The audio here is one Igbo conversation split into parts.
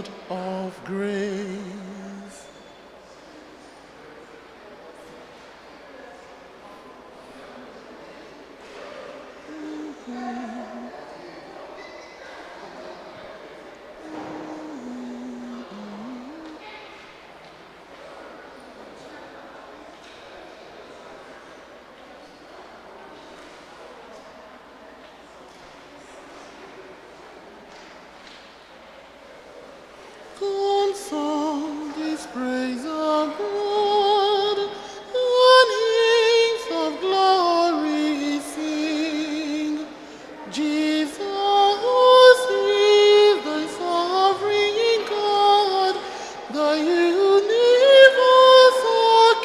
God of grace. Come song this praise of God, and hymns of glory sing. Jesus is the sovereign God, the universal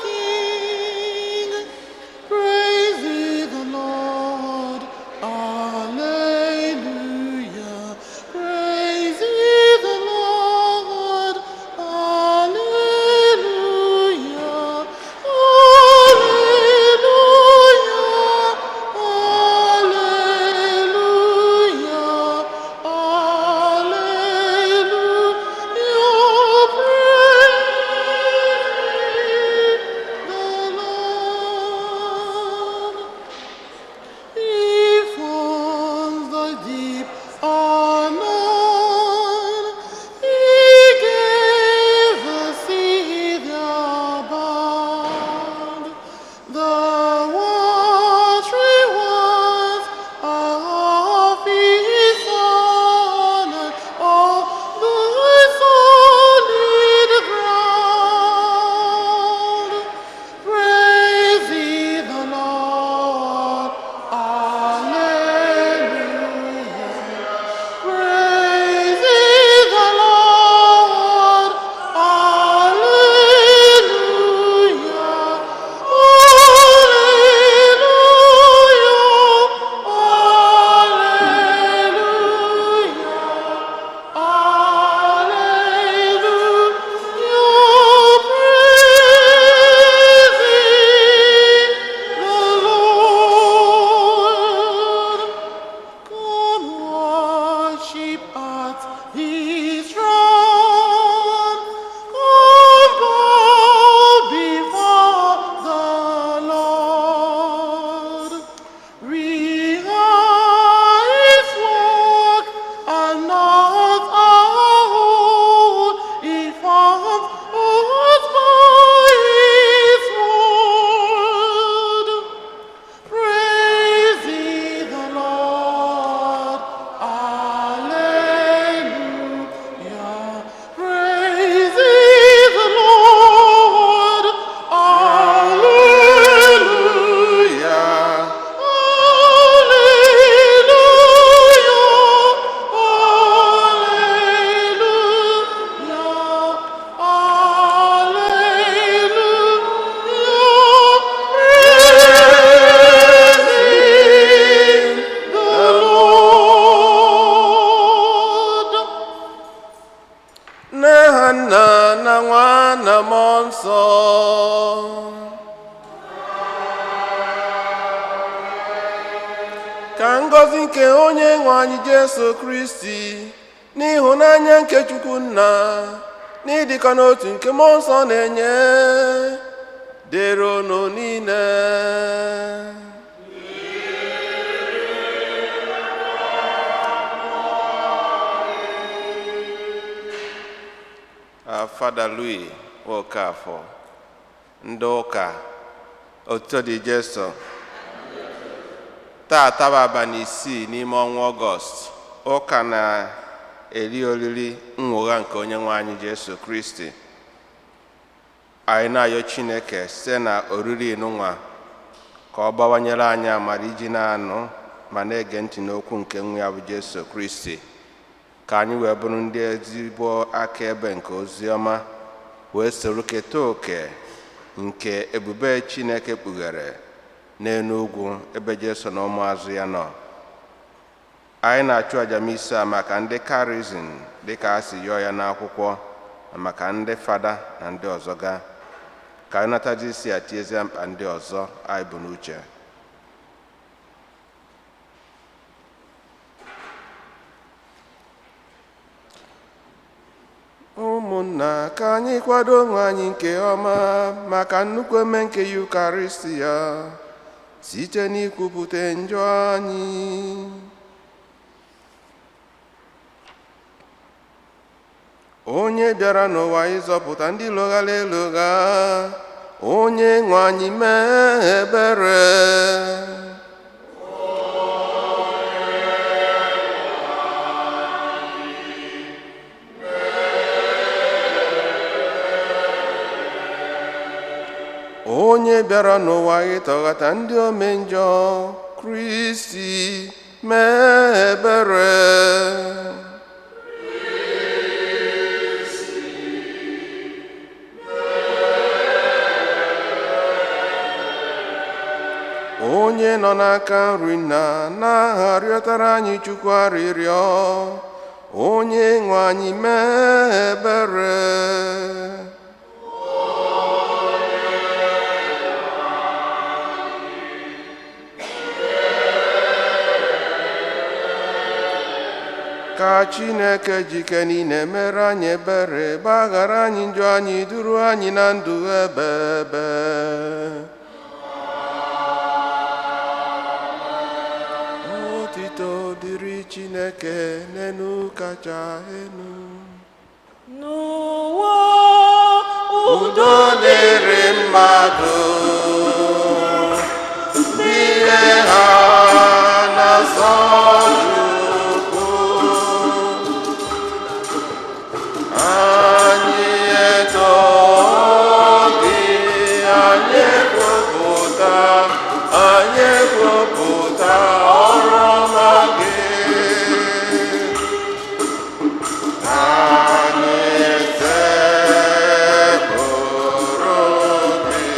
King. Praise ye the Lord. Alleluia. Praise ye the Lord. Alleluia. Alleluia. Alleluia. Alleluia. Praise ye the Lord. He forms the deep are known. He gave the sea their bound. The watery ones are of his own, and all the solid ground. Praise ye the Lord. Alleluia. Praise ye the Lord. Alleluia. Alleluia. Alleluia. Alleluia. Praise ye the Lord. Come worship at his throne. Come bow before the Lord. We are his work and not our own. He formed us by his word. Praise ye the Lord. Alleluia. Praise ye the Lord. Alleluia. Alleluia. Alleluia. Alleluia. Praise ye the Lord. N'aha Nna na Nwa na Mmụọ Nsọ. Ka ngọzi nke onye nwe anyị Jesu Kristi, n'ịhụnanya nke Chukwu Nna, n'ịdịkọ n'otu nke Mmụọ Nsọ na-enye, dịrị unu niile. Fada Louis Okafor, ndị ụka, otuto dị Jesu. Taata bụ abalị 6 n'ime ọnwa Ọgọst. Ụka na-eri oriri nnwogha nke onye nwe anyị Jesu Kristi. Anyị na-ayọ Chineke site na oriri nụnwa ka ọ gbawanyere anyị amara iji na-anụ ma na-ege ntị n'okwu nke nwa ya bụ Jesu Kristi, ka anyị wee bụrụ ndị ezigbo akaebe nke ozi ọma, wee soro keta oke nke ebube Chineke kpughere n'elu ugwu ebe Jesu na ụmụazụ ya nọ. Anyị na-achụ aja misa maka ndị charism dịka a si yọọ ya n'akwụkwọ, na maka ndị fada na ndị ọzọ ga. Ka anyị natazi isi a tiezie mkpa ndị ọzọ anyị bụ n'uche. Ụmụnna, ka anyị kwado onwe anyị nke ọma maka nnukwu eme nke Yukaristi ya site n'ikwupụta njọ anyị. Onye bịara n'ụwa ịzọpụta ndị lụghara elugha, onye nwe anyị mee ebere. Onye bịara n'ụwa ịtọghata ndị ome njọ, Kristi mee ebere. Onye nọ n'aka nri nna n'aha rịọtara anyị Chukwu arịrịọ, onye nwe anyị mee ebere. Ka Chineke jike niile mere anyị ebere, gbaghara anyị njọ anyị, duru anyị na ndụ ebebe. Otito dịrị Chineke n'enu kacha enu. N'ụwa Udo dịrị mmadụ, ihe ha na-asọ Chukwu. Anyị eto gị, anyị ekwupụta, anyị ekwupụta ọrụ ọma gị. Anyị sekpụrụ gị,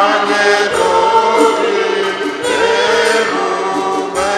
anyị eto gị ebube.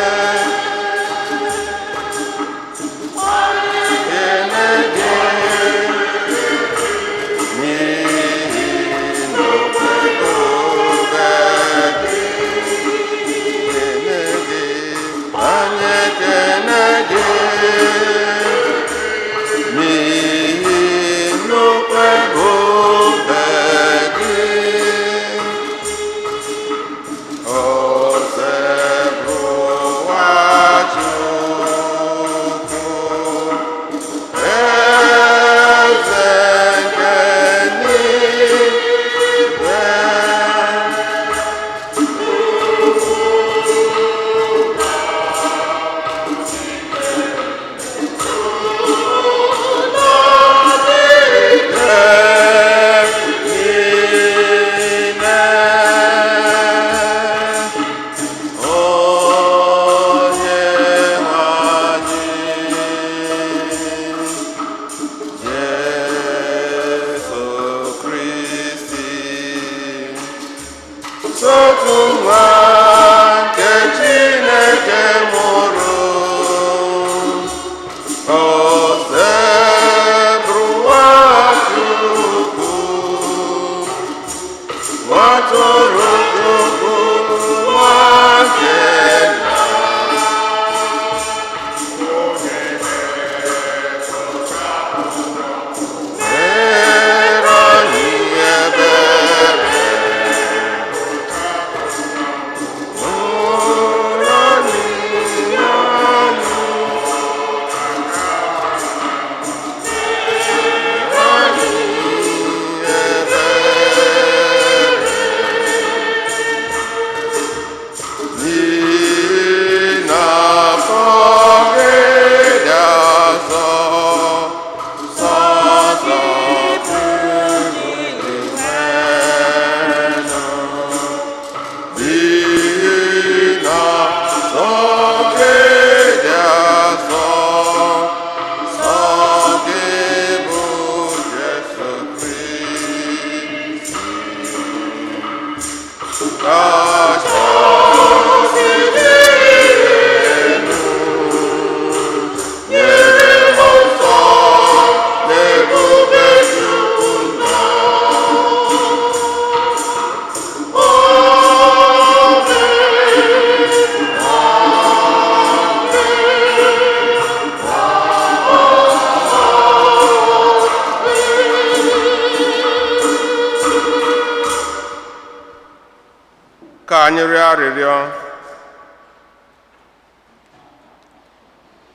Ka anyị rịọ arịrịọ.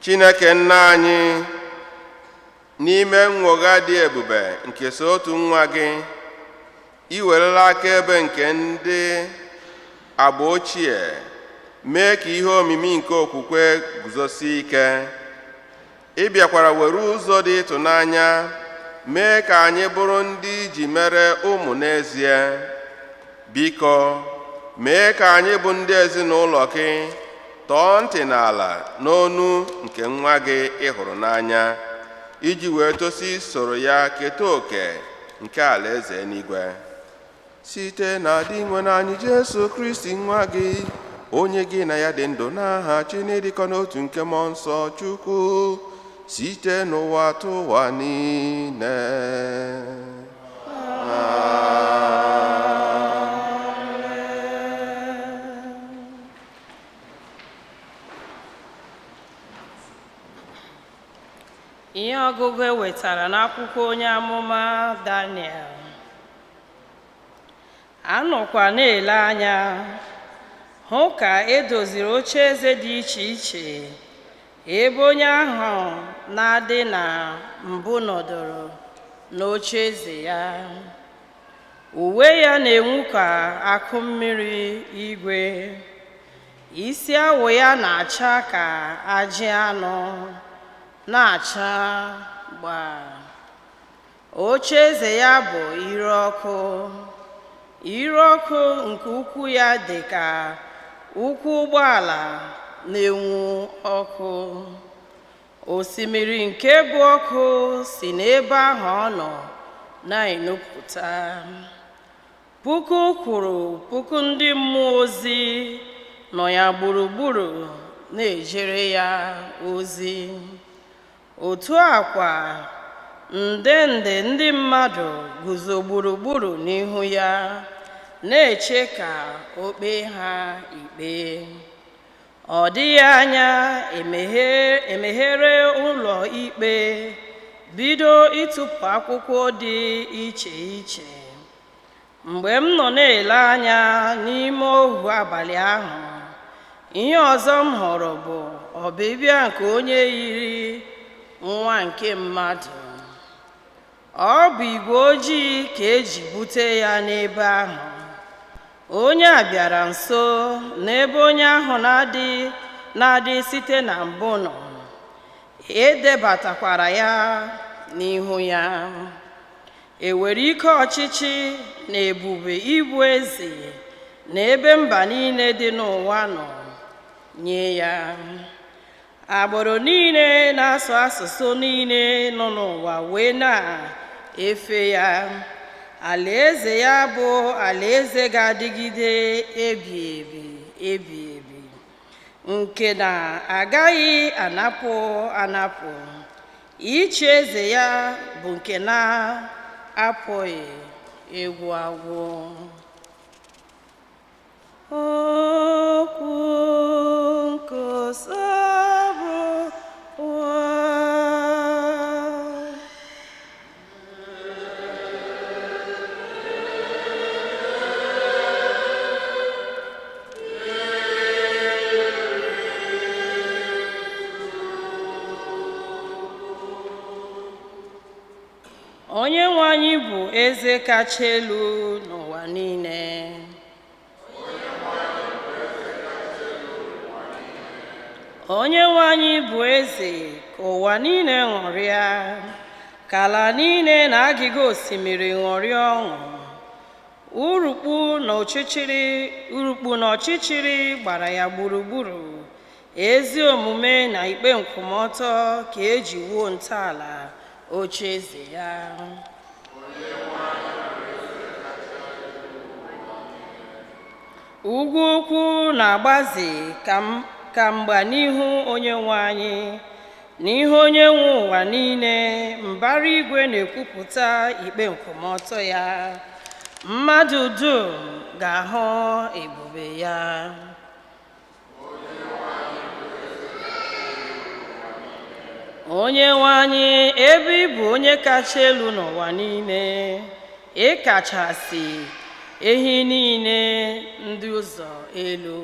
Chineke nna anyị, n'ime nnwogha dị ebube nke so otu nwa gị, i werela akaebe nke ndị agba ochie mee ka ihe omimi nke okwukwe guzosie ike. Ị bịakwara were ụzọ dị ịtụnanya mee ka anyị bụrụ ndị iji mere ụmụ n'ezie. Biko, mee ka anyị bụ ndị ezinụlọ gị tọọ ntị n'ala n'onu nke nwa gị ị hụrụ n'anya, iji wee tosi isoro ya keta oke nke alaeze eluigwe, site na Dinwenụ anyị Jesu Kristi, nwa gị, onye gị na ya dị ndụ n'aha chi n'ịdịkọ n'otu nke mmụọ nsọ Chukwu, site n'ụwa tụwa niile. Ihe ọgụgụ e wetara n'akwụkwọ onye amụma Daniel. Anọkwa na-ele anya hụ ka e doziri oche eze dị iche iche, ebe onye ahụ na-adị na mbụ nọdụrụ n'oche eze ya. Uwe ya na-enwu ka akụ mmiri igwe, isi awọ ya na-acha ka ajị anụ na-acha gbaa. Oche eze ya bụ ire ọkụ, ire ọkụ nke ukwu ya dị ka ụkwụ ụgbọala na-enwu ọkụ. Osimiri nke bụ ọkụ si n'ebe ahụ ọ nọ na-enupụta. Puku kwuru puku ndị mmụọ ozi nọ ya gburugburu na-ejere ya ozi. Otu a kwa, nde nde ndị mmadụ guzo gburugburu n'ihu ya na-eche ka o kpee ha ikpe. Ọ dịghị anya emeghere ụlọ ikpe, bido ịtụpụ akwụkwọ dị iche iche. Mgbe m nọ na-ele anya n'ime ohu abalị ahụ, ihe ọzọ m hụrụ bụ ọbịbịa nke onye yiri nwa nke mmadụ. Ọ bụ igwe ojii ka eji bute ya n'ebe ahụ. Onye a bịara nso n'ebe onye ahụ na-adị na-adị site na mbụ nọ. E debatakwara ya n'ihu ya. E were ike ọchịchị na ebube ịbụ eze na ebe mba niile dị n'ụwa nọ nye ya. Agbụrụ niile na-asụ asụsụ niile nọ n'ụwa wee na-efe ya. Alaeze ya bụ alaeze ga-adịgide ebi ebi ebi ebi, nke na agaghị anapụ anapụ. Ịchị eze ya bụ nke na-apụghị ịgwụ agwụ. Okwu nke Osebụrụwa. Onye nwe anyị bụ eze kacha elu n'ụwa niile. Onye nwe anyị bụ eze, ka ụwa niile ṅụrịa, ka ala niile na agịga osimiri ṅụrịa ọṅụ. Urukpu na ọchịchịrị gbara ya gburugburu. Ezi omume na ikpe nkwụmọtọ ka eji wuo ntọala oche eze ya. Ugwu ukwu na-agbaze ka mgba n'ihu onye nwe anyị, n'ihu onye nwe ụwa niile. Mbara igwe na-ekwupụta ikpe nkwụmọtọ ya. Mmadụ dum ga-ahụ ebube ya. Onye nwe anyị, ebe ị bụ onye kacha elu n'ụwa niile, ị kachasị Ehi niile ndị ụzọ elu.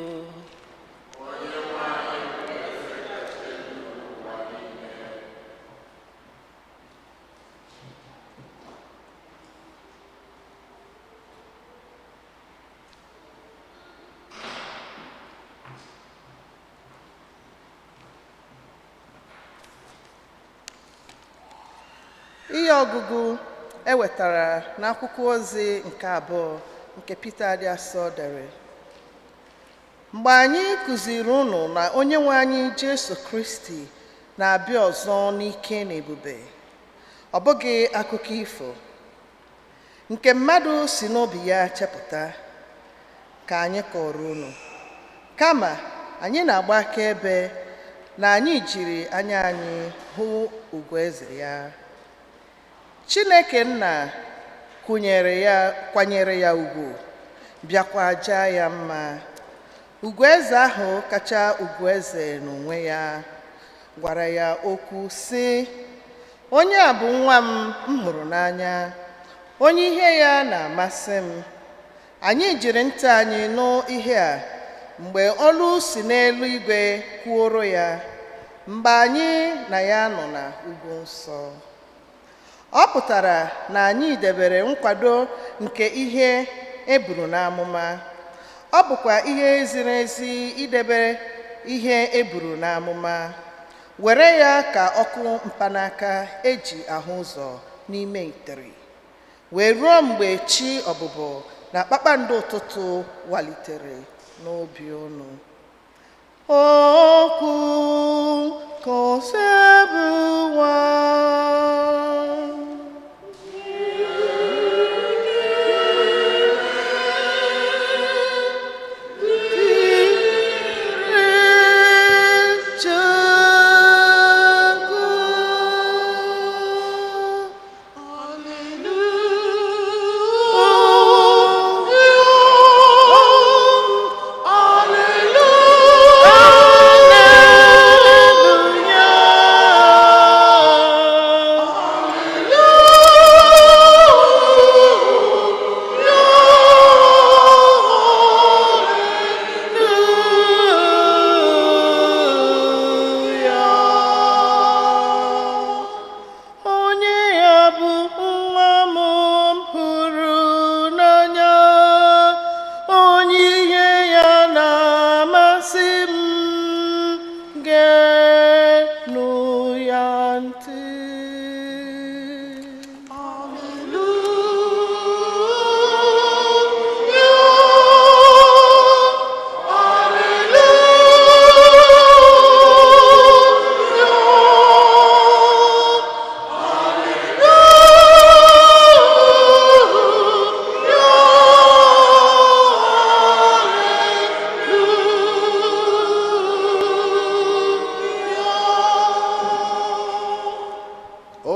Ihe ọgụgụ e wetara n'akwụkwọ ozi nke abụọ nke Pita dị asọ dere. Mgbe anyị kụziri unu na onye nwe anyị Jesu Kristi na-abịa ọzọ n'ike na ebube, ọ bụghị akụkọ ifo nke mmadụ si n'obi ya chepụta ka anyị kọrọ unu, kama anyị na-agba akaebe na anyị jiri anya anyị hụ ugwu eze ya. Chineke nna kwụnyere ya, kwanyere ya ugwu, bịakwa jaa ya mma. Ugwu eze ahụ kacha ugwu eze n'onwe ya gwara ya okwu sị, onye a bụ nwa m m hụrụ n'anya, onye ihe ya na-amasị m. Anyị jiri ntị anyị nụ ihe a mgbe olu si n'elu igwe kwuoro ya, mgbe anyị na ya nọ na ugwu nsọ. Ọ pụtara na anyị debere nkwado nke ihe e buru n'amụma. Ọ bụkwa ihe ziri ezi idebe ihe e buru n'amụma. Were ya ka ọkụ mkpanaka eji ahụ ụzọ n'ime itiri, wee ruo mgbe chi ọbụbọ na kpakpando ụtụtụ walitere n'obi unu. Okwu Osebụwa. Onye ya bụ nwa m m hụrụ n'anya, onye ihe ya na-amasị m, geenụ ya ntị.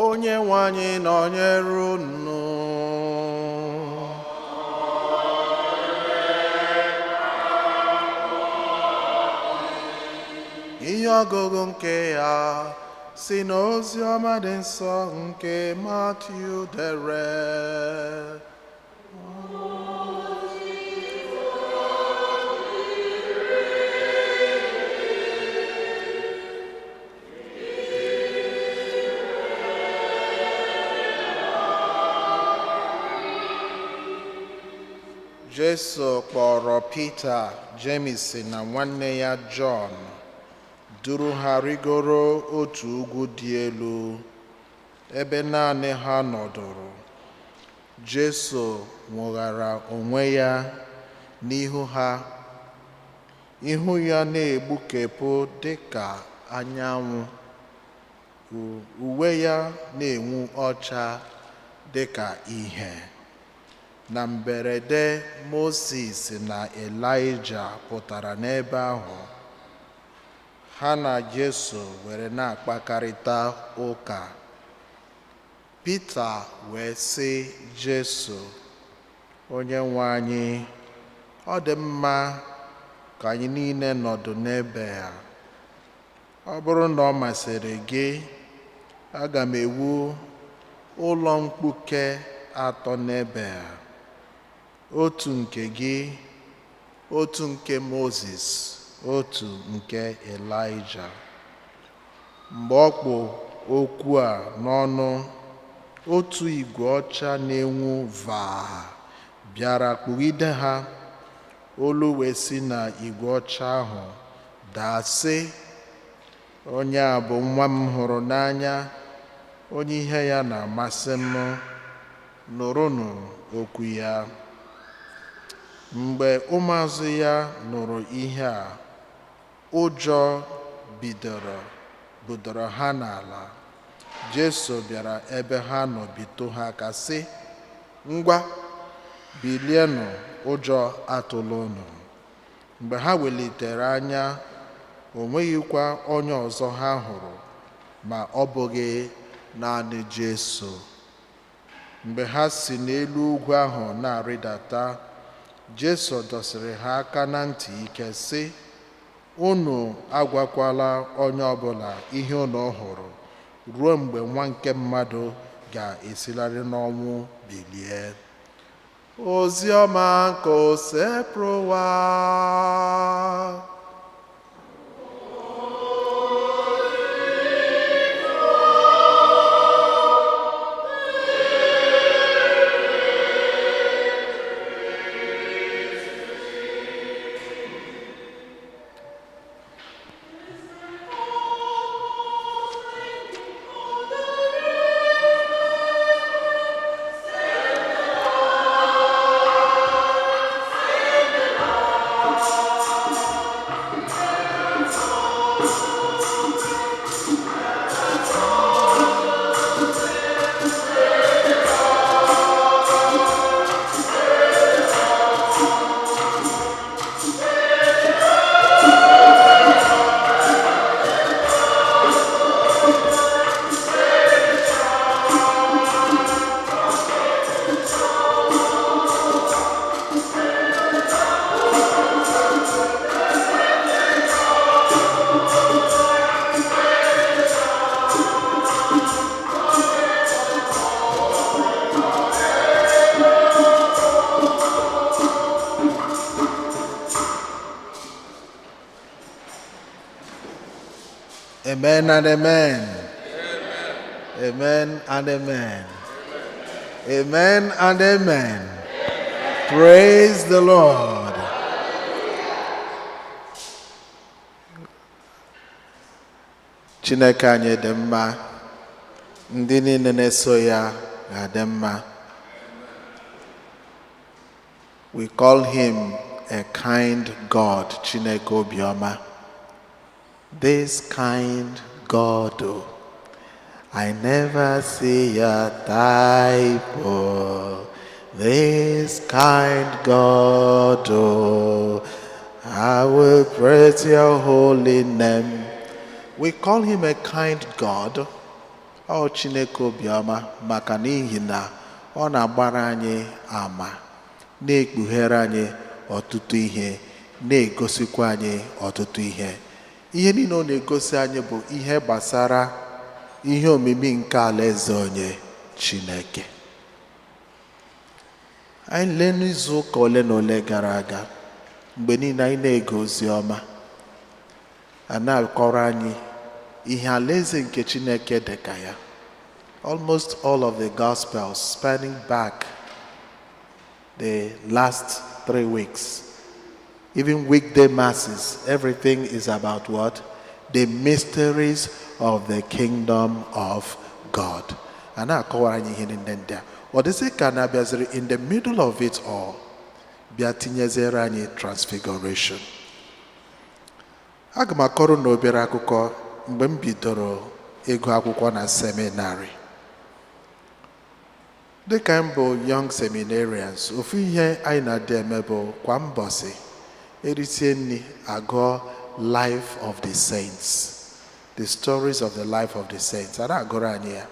Onye nwe anyị nọnyere unu. Ihe ọgụgụ nke ya si n'ozi ọma dị nsọ nke Matiu dere. Jesu kpọrọ Pita, Jemis na nwanne ya Jọn, duru ha rigoro otu ugwu dị elu, ebe naanị ha nọdụrụ. Jesu nwoghara onwe ya n'ihu ha, ihu ya na-egbukepụ dị ka anyanwụ, uwe ya na-enwu ọcha dị ka ìhè. Na mberede, Mozis na Elaịja pụtara n'ebe ahụ. Ha na Jesu were na-akpakarịta ụka. Pita wee sị Jesu, Onye nwe anyị, ọ dị mma ka anyị niile nọdụ n'ebe a. Ọ bụrụ na ọ masịrị gị, aga m ewu ụlọ mkpuke atọ n'ebe a. Otu nke gị, otu nke Mozis, otu nke Elaịja. Mgbe ọ kpụ okwu a n'ọnụ, otu igwe ọcha na-enwu vaa bịara kpugide ha. Olu wee si na igwe ọcha ahụ daa sị, "Onye a bụ nwa m hụrụ n'anya, onye ihe ya na-amasị m. Nụrụnụ okwu ya." Mgbe ụmụazụ ya nụrụ ihe a, ụjọ bidoro budoro ha n'ala. Jesu bịara ebe ha nọ bitụ ha aka sị, "Ngwa, bilienụ, ụjọ atụla unu." Mgbe ha welitere anya, o nweghịkwa onye ọzọ ha hụrụ ma ọ bụghị naanị Jesu. Mgbe ha si n'elu ugwu ahụ na-arịdata, Jesu dọsịrị ha aka na ntị ike sị, "Unu agwakwala onye ọbụla ihe unu hụrụ ruo mgbe nwa nke mmadụ ga-esilarị n'ọnwụ bilie." Ozi ọma nke Osebụrụwa. Amen and amen. Amen and amen. Amen and amen. Praise the Lord. Chineke anyị dị mma, ndị niile na-eso ya ga-adị mma. We call him a kind God, Chineke obiọma. This kind God, oh, I never see a type. Oh, this kind God, oh, I will praise your holy name. We call him a kind God. Ọ Chineke obiọma maka n'ihi na ọ na-agbara anyị ama, na-ekpughere anyị ọtụtụ ihe, na-egosikwa anyị ọtụtụ ihe. Ihe niile ọ na-egosi anyị bụ ihe gbasara ihe omimi nke alaeze onye Chineke. Anyị lee n'izu ụka ole na ole gara aga, mgbe niile anyị na-ege ozi ọma, a na-akọrọ anyị ihe alaeze nke Chineke dị ka ya. Almost all of the Gospels spanning back the last 3 weeks, even weekday masses, everything is about what? The mysteries of the kingdom of God. A na-akọwara anyị ihe niile ndị a. Ọ dịzị ka na-abịaziri in the middle of it all, bịa tinyeziere anyị transfiguration. Aga m akọrọ na obere akụkọ mgbe m bidoro ịgụ akwụkwọ na seminarị. Dịka m bụ young seminarians, ofu ihe anyị na-adị eme bụ kwa mbọsị erisie nri, agụọ Life of the Saints, the stories of the life of the saints. A na-agụrụ anyị ya.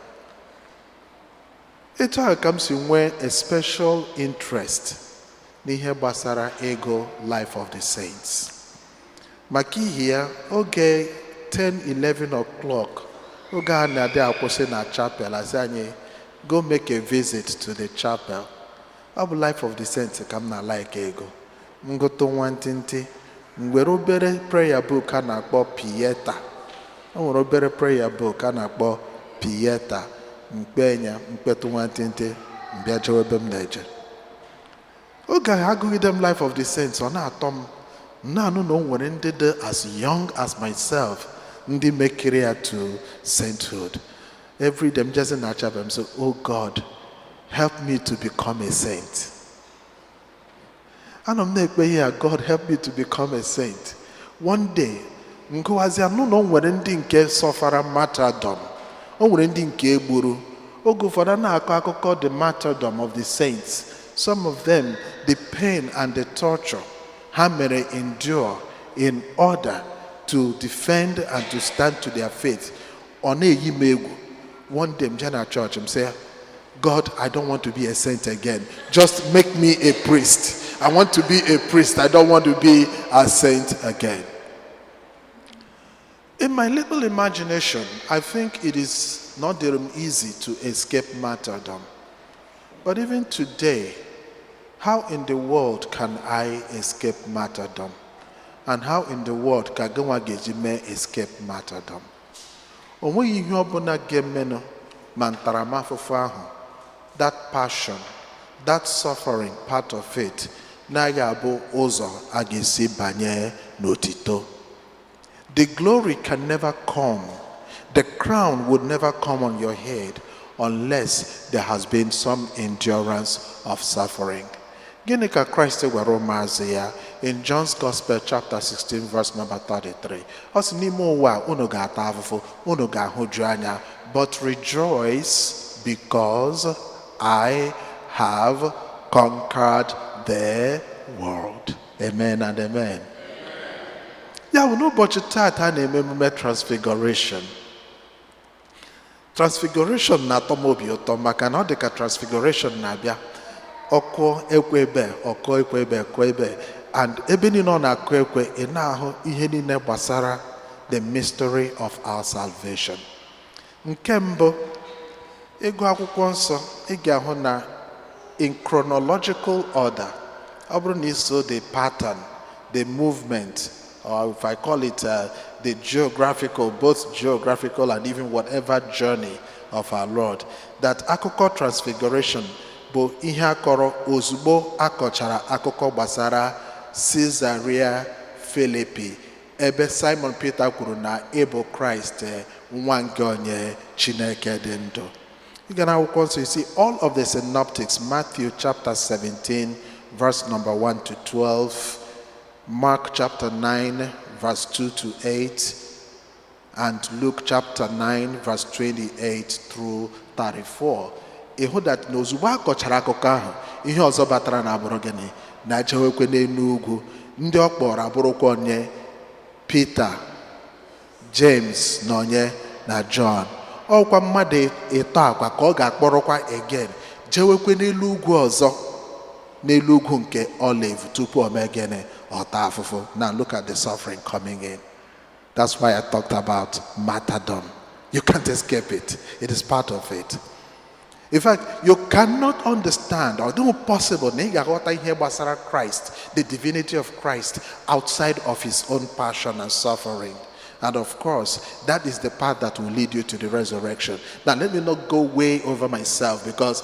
Etu ahụ ka m si nwee a special interest n'ihe gbasara ịgụ Life of the Saints. Maka ihi ya, oge 10 11 o'clock, oge a na-adị akwụsị na chapel, asị anyị go make a visit to the chapel. Ọ bụ Life of the Saints ka m na-like ego. Ngụtụ nwantịntị, m were obere prayer book a na-akpọ Pieta. O nwere obere prayer book a na-akpọ Pieta. Mkpe ya, mkpetụ nwantịntị, m bịa jewe ebe m na-eje. Oge ahụ agụgide m Life of the Saints, ọ na-atọ m. M na-anụ na o nwere ndị dị as young as myself, ndị mekiri ya to sainthood. Every day m jezi na chapel, m say, "Oh God, help me to become a saint." Anọ m na-ekpe ihe a, "God, help me to become a saint." One day nkụwazi anụ na o nwere ndị nke suffer martyrdom, o nwere ndị nke egburu. Oge ụfọdụ a na-akọ akụkọ the martyrdom of the saints, some of them, the pain and the torture ha mere endure in order to defend and to stand to their faith, ọ na-eyi m egwu. One day m jee na church, m sị, "God, I don't want to be a saint again. Just make me a priest. I want to be a priest. I don't want to be a saint again." In my little imagination, I think it is not easy to escape martyrdom. But even today, how in the world can I escape martyrdom? And how in the world ka gịnwa ga-eji mee escape martyrdom? O nweghị ihe ọbụla ga-emenụ ma ntaramahụhụ ahụ, that passion, that suffering part of it, naghị abụ ụzọ a ga-esi banye n'otito. The glory can never come. The crown would never come on your head unless there has been some endurance of suffering. Gịnị ka Kraịst gwara ụmụazụ ya in John's Gospel chapter 16 verse number 33? Ọ sị, n'ime ụwa a, unu ga-ata afụfụ, unu ga-ahụju anya, but rejoice because I have conquered the world. Amen and amen. Ya bụ, n'ụbọchị taata a na-eme emume Transfiguration. Transfiguration na-atọ m obi ụtọ maka na ọ dị ka Transfiguration na-abịa, ọkụ ekwe ebe, ọkụ ekwe ebe, ekwe ebe, and ebe niile ọ na-akụ ekwe, ị na-ahụ ihe niile gbasara the mystery of our salvation. Nke mbụ, ịgụ akwụkwọ nsọ, ị ga-ahụ na in chronological order, ọ bụrụ na iso the pattern, the movement, or if I call it the geographical, both geographical and even whatever journey of our Lord, that akụkọ Transfiguration bụ ihe akọrọ ozugbo akọchara akụkọ gbasara Caesarea Philippi, ebe Simon Peter kwuru na ịbụ Kraịst, nwa nke onye Chineke dị ndụ. Ị ga n'akwụkwọ nsọ, you see all of the synoptics: Matthew chapter 17 verse number 1 to 12, Mark chapter 9 verse 2 to 8, and Luke chapter 9 verse 28 through 34. Ị hụ that na ozugbo a kọchara akụkọ ahụ, ihe ọzọ batara na abụrụ gịnị? Na jewekwe n'elu ugwu. Ndị ọ kpọrọ abụrụkwa onye? Peter, James na onye na John. Ọkwa mmadụ ịtọ akwa ka ọ ga-akpọrọkwa again jewekwe n'elu ugwu ọzọ, n'elu ugwu nke Olive, tupu o mee gịnị? Ọ taa afụfụ. Now look at the suffering coming in. That's why I talked about martyrdom. You can't escape it. It is part of it. In fact, you cannot understand, or not possible, na ị ga-aghọta ihe gbasara Christ, the divinity of Christ, outside of his own passion and suffering. And of course, that is the path that will lead you to the resurrection. Now, let me not go way over myself, because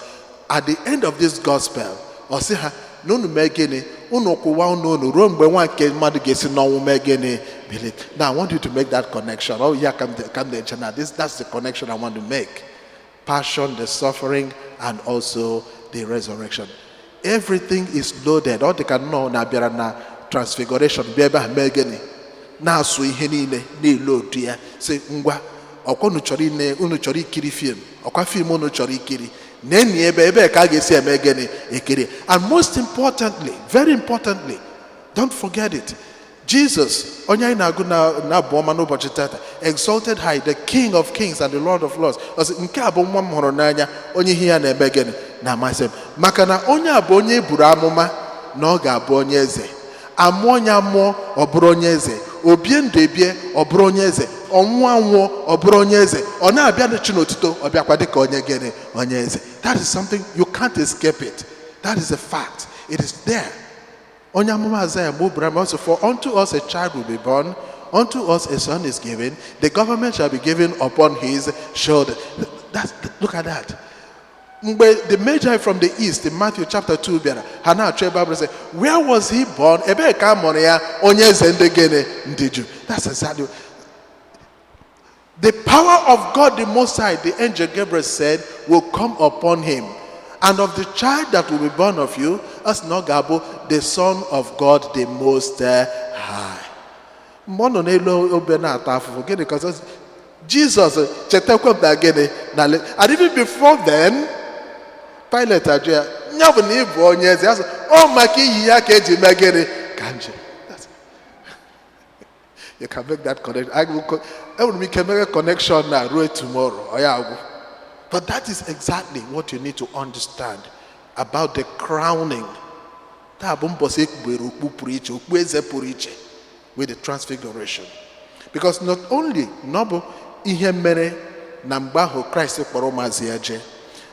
at the end of this gospel, ọ sị ha na unu mee gịnị? Unu kwụwa unu unu ruo mgbe nwa nke mmadụ ga-esi n'ọnwụ mee gịnị? Bilie. Now, I want you to make that connection. Oh, yeah, come there. Now, that's the connection I want to make. Passion, the suffering, and also the resurrection. Everything is loaded. Ọ dị ka nnọọ na-abịara na Transfiguration, bịa ebe a mee gịnị? Na-asụ ihe niile na-elu otu ya, sị, ngwa, ọkwa unu chọrọ ine, unu chọrọ ikiri film, ọkwa film unu chọrọ ikiri na-eni ebe ebe ka a ga-esi eme gịnị? Ekiri. And most importantly, very importantly, don't forget it, Jesus, onye anyị na-agụ na abụ ọma n'ụbọchị tata, exalted high, the King of kings and the Lord of lords. Ọ sị, "Nke a bụ nwa m hụrụ n'anya, onye ihe ya na-eme gịnị? Na-amasị m." Maka na onye a bụ onye e buru amụma na ọ ga-abụ onye eze. Amụọ ya amụọ, ọ bụrụ onye eze. O bie ndụ ebie, ọ bụrụ onye eze. Ọnwụ anwụọ, ọ bụrụ onye eze. Ọ na-abịa chi n'otuto, ọ bịakwa dịka onye gịnị? Onye eze. That is something you can't escape it. That is a fact. It is there. Onye amụma Isaiah mgbe o buru amụma, ọ sị, "For unto us a child will be born, unto us a son is given, the government shall be given upon his shoulder." Look at that. Mgbe the Magi from the east in Matthew chapter 2 bịara, ha na-achọ ebe abụrụ sị, "Where was he born?" Ebee ka a mụrụ ya, onye eze ndị gịnị, ndị Juu? That's exactly the power of God the Most High, the angel Gabriel said, will come upon him. And of the child that will be born of you, as na ọ ga-abụ the Son of God the Most High. Mgbe ọ nọ n'elu obe na-ata afụfụ, gịnị ka ọzọ? Jizọs, chetakwa m na gịnị na and even before then, Pilate ajụ ya, ya bụ na ị bụ onye eze? Ya sị, ọ maka iyi ya ka eji mee gịnị ka njem. You can make that connection. Enwere m ike mere connection na ruo tomorrow, ọ ya agwụ. But that is exactly what you need to understand about the crowning. Taa bụ mbọsị ekpubere okpu pụrụ iche, okpu eze pụrụ iche, with the transfiguration. Because not only na ọ bụ ihe mere na mgbe ahụ Kraịst kpọrọ ụmụazị ya jee.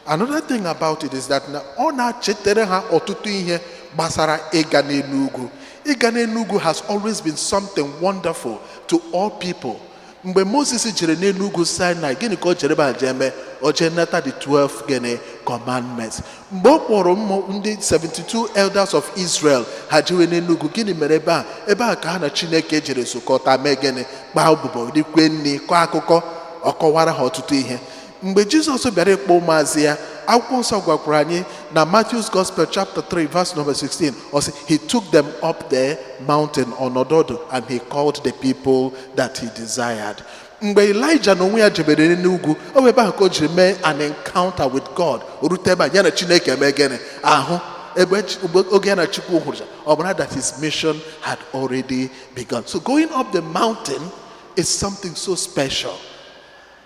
Another thing about it is that na ọ na-chetara ha ọtụtụ ihe gbasara ịga n'elu ugwu. Ịga n'elu ugwu has always been something wonderful to all people. Mgbe Moses jere n'elu ugwu Sinai, gịnị ka o jere ebe a jee mee? O jee nata the 12 gịnị, commandments. Mgbe ọ kpọrọ ụmụ ndị 72 elders of Israel, ha jewe n'elu ugwu, gịnị mere ebe a? Ebe a ka ha na Chineke jere zukọta, mee gịnị? Kpaa ụbụbọ, rikwe nri, kọọ akụkọ, ọ kọwara ha ọtụtụ ihe. Mgbe Jizọs bịara ịkpọ ụmụazị ya, akwụkwọ nsọ gwakwara anyị na Matthew's Gospel chapter 3 verse number 16, ọ sị, "He took them up the mountain ọnọdụ and he called the people that he desired." Mgbe Elijah na onwe ya jebere n'ugwu, o ebe ahụ ka o jiri mee an encounter with God. O rute ebe a, ya na Chineke eme gịnị? Ahụ ebe oge ya na Chukwu hụrụ ya, ọ bụrụ that his mission had already begun. So going up the mountain is something so special.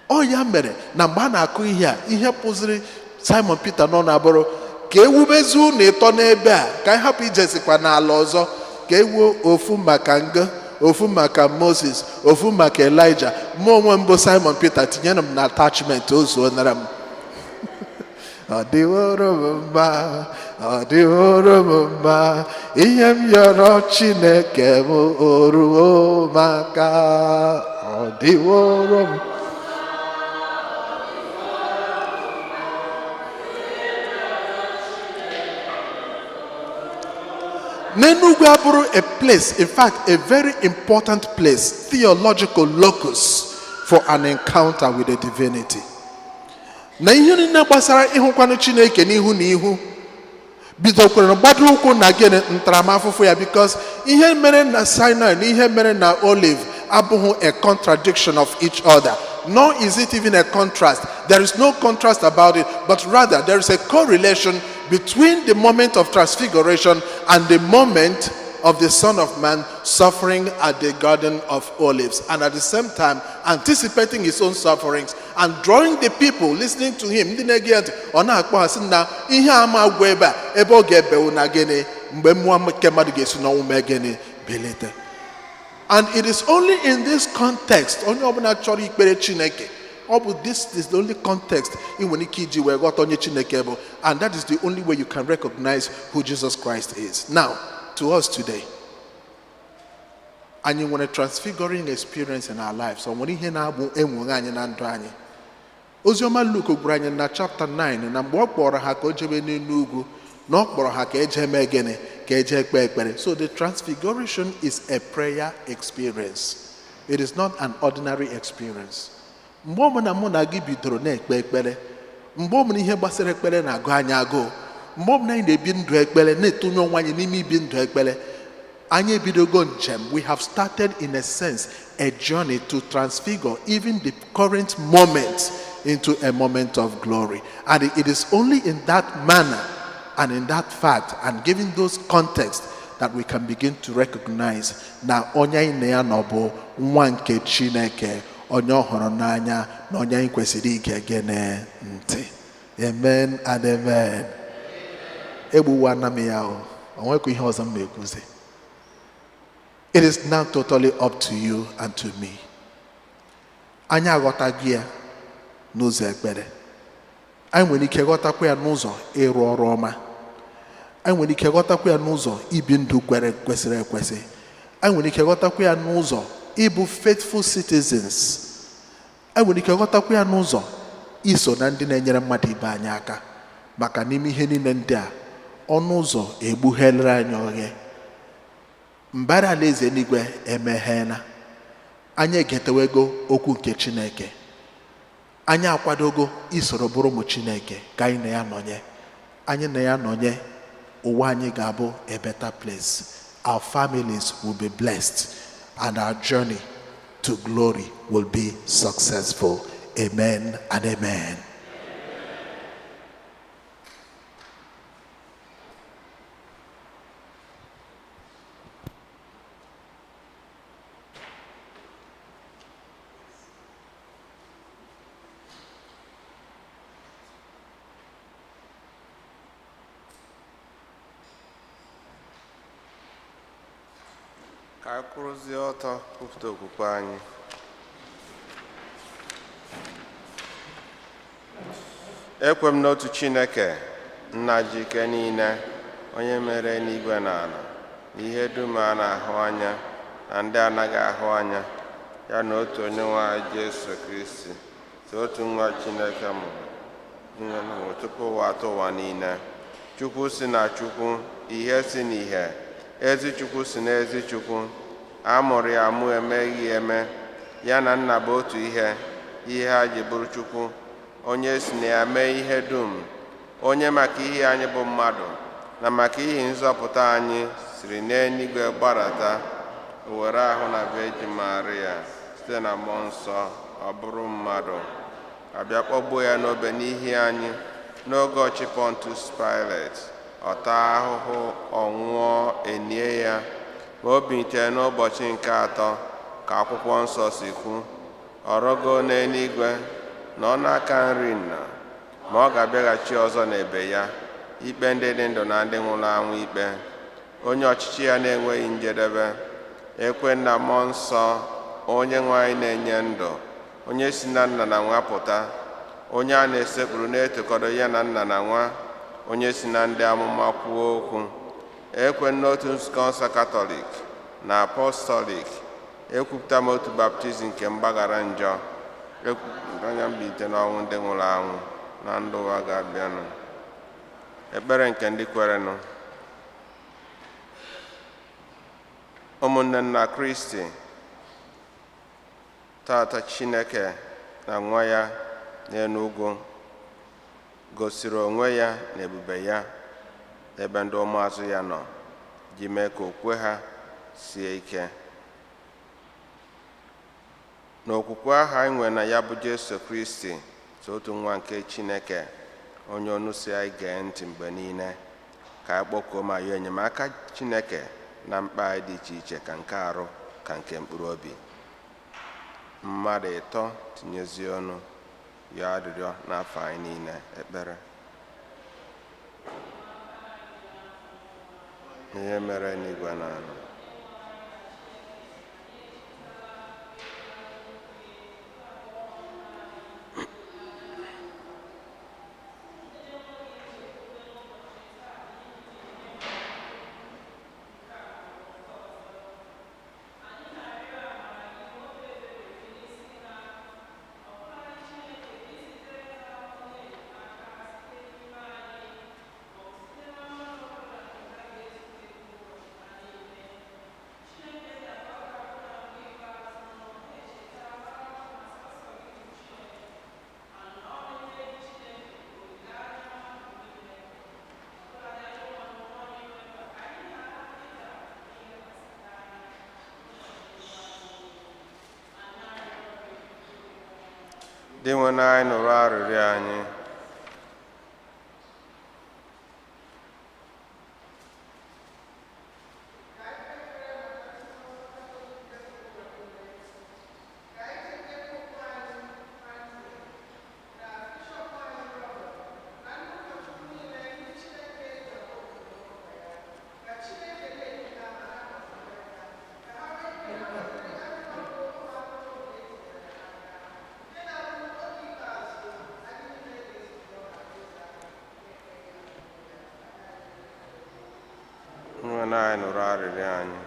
Ọ ya mere na mgbe a na-akụ ihe a, ihe pụziri Simon Peter nọ na-abụrụ ka ewubezi ụlọ ịtọ n'ebe a, ka anyị hapụ ijesikwa n'ala ọzọ, ka ewuo ofu maka nga, ofu maka Moses, ofu maka Elijah. Mụ onwe m bụ Simon Peter, tinyere m na attachment o zuo nara m. Ọ dịworo m mma, ọ dịworo m mma, ihe m yọrọ Chineke m oruo maka ọ dịworo m. N'Enugu abụrụ a place, in fact, a very important place, theological locus for an encounter with the divinity. Na ihe niile gbasara ịhụkwanụ Chineke n'ihu na ihu bidokwara gbado ụkwụ na gịnị? Ntaramahụhụ ya. Because ihe mere na Sinai na ihe mere na Olive abụghị a contradiction of each other, nor is it even a contrast. There is no contrast about it, but rather there is a correlation between the moment of transfiguration and the moment of the Son of Man suffering at the Garden of Olives, and at the same time anticipating his own sufferings and drawing the people listening to him, ndị na-ege ya ntị. Ọ na-akpọ ha sị na ihe ama agwụ ebe a, ebe ọ ga-ebewu na gịnị? Mgbe mmụọ nke mmadụ ga-esi n'ọnwụ mee gịnị? Bilite. And it is only in this context, onye ọbụla chọrọ ikpere Chineke, ọ bụ this is the only context ị nwere ike iji wee ghọta onye Chineke bụ, and that is the only way you can recognize who Jesus Christ is. Now, to us today, anyị nwere transfiguring experience in our lives? Ọ nwere ihe na-agbụ enwoghe anyị na ndụ anyị? Oziọma Luk gwara anyị na chapter 9 na mgbe ọ kpọrọ ha ka o jebe n'elu ugwu, na ọ kpọrọ ha ka eje mee gịnị? Ka eje kpee ekpere. So the transfiguration is a prayer experience. It is not an ordinary experience. Mgbe ọbụla mụ na gị bidoro na-ekpe ekpere, mgbe ọbụla ihe gbasara ekpere na-agụ anyị agụụ, mgbe ọbụla anyị na-ebi ndụ ekpere, na-etonye onwe anyị n'ime ibi ndụ ekpere, anyị ebidogo njem. We have started, in a sense, a journey to transfigure even the current moment into a moment of glory. And it is only in that manner and in that fact and given those context that we can begin to recognize na onye anyị na ya nọ bụ nwa nke Chineke, onye ọ hụrụ n'anya, na onye anyị kwesịrị ige gịnị? Ntị. Amen and amen. Egbuwana m ya o, o nwekwa ihe ọzọ m na-ekwuzi. It is now totally up to you and to me. Anyị aghọtaghị ya n'ụzọ ekpere, anyị nwere ike ghọtakwa ya n'ụzọ ịrụ ọrụ ọma. Anyị nwere ike ghọtakwa ya n'ụzọ ibi ndụ kwere kwesịrị ekwesị. Anyị nwere ike ghọtakwa ya n'ụzọ ịbụ faithful citizens. Anyị nwere ike ghọtakwa ya n'ụzọ iso na ndị na-enyere mmadụ ibe anyị aka, maka n'ime ihe niile ndị a, ọnụ ụzọ egbughelere anyị oghe, mbara alaeze eluigwe emegheela. Anyị egetewego okwu nke Chineke, anyị akwadogo isoro bụrụ ụmụ Chineke ka anyị na ya nọnye. Anyị na ya nọnye, ụwa anyị ga-abụ a better place. Our families will be blessed and our journey to glory will be successful. Amen and amen. Ka anyị kwụrụzie ọtọ kwupụta okwukwe anyị. Ekwe m n'otu Chineke, nna ji ike niile, onye mere eluigwe na ala na ihe dum a na-ahụ anya na ndị anaghị ahụ anya, ya na otu onye nwe anyị Jesu Kristi, so otu nwa Chineke mụrụ nwe mụrụ tupu ụwa atọ ụwa niile. Chukwu si na Chukwu, ihe si n'ihe, ezi Chukwu si n'ezi Chukwu, a mụrụ ya amụ, emeghị eme, ya na nna bụ otu ihe, ihe ha ji bụrụ Chukwu, onye si na ya mee ihe dum, onye maka ihe anyị bụ mmadụ na maka ihe nzọpụta anyị siri n'eluigwe gbadata, o were ahụ na Virgin Maria site na mmụọ nsọ ọ bụrụ mmadụ, abịa kpọgbuo ya n'obe n'ihi anyị n'oge ọchị Pontius Pilate, ọ taa ahụhụ, ọ nwụọ, enie ya, ma o bilitere n'ụbọchị nke atọ ka akwụkwọ nsọ si kwu, ọ rọgoo n'eluigwe na ọ n'aka nri nna, ma ọ ga-abịaghachi ọzọ n'ebe ya ikpe ndị dị ndụ na ndị nwụrụ anwụ ikpe, onye ọchịchị ya na-enweghị njedebe. Ekwe na mmụọ nsọ, onye nwe anyị na-enye ndụ, onye si na nna na nwa pụta, onye a na-esekpuru na-etokọdo ya na nna na nwa, onye si na ndị amụma kwuo okwu. Ekwe n'otu nzukọ nsọ Katọlik na Apọstọlik, ekwupụta m otu baptizim nke mgbaghara njọ, ekwupụta anya mbilite n'ọnwụ ndị nwụrụ anwụ na ndụ ụwa ga-abịanụ. Ekpere nke ndị kwerenụ. Ụmụnne nna Kristi, tata Chineke na nwa ya n'elu ugwu gosiri onwe ya na ebube ya ebe ndị ụmụazụ ya nọ, ji mee ka okwukwe ha sie ike. N'okwukwe ahụ anyị nwere na ya bụ Jesu Kristi, so otu nwa nke Chineke, onye ọnụ si anyị gee ntị mgbe niile, ka anyị kpọkuo ma yọọ enyemaka Chineke na mkpa anyị dị iche iche, ka nke arụ ka nke mkpụrụ obi. Mmadụ ịtọ tinyezie ọnụ yọọ arịrịọ n'afọ anyị niile. Ekpere. Ihe mere n'igwe na ala. Dị nwe anyị, nụrụ arịrịọ anyị. Nwe anyị, nụrụ arịrịọ anyị.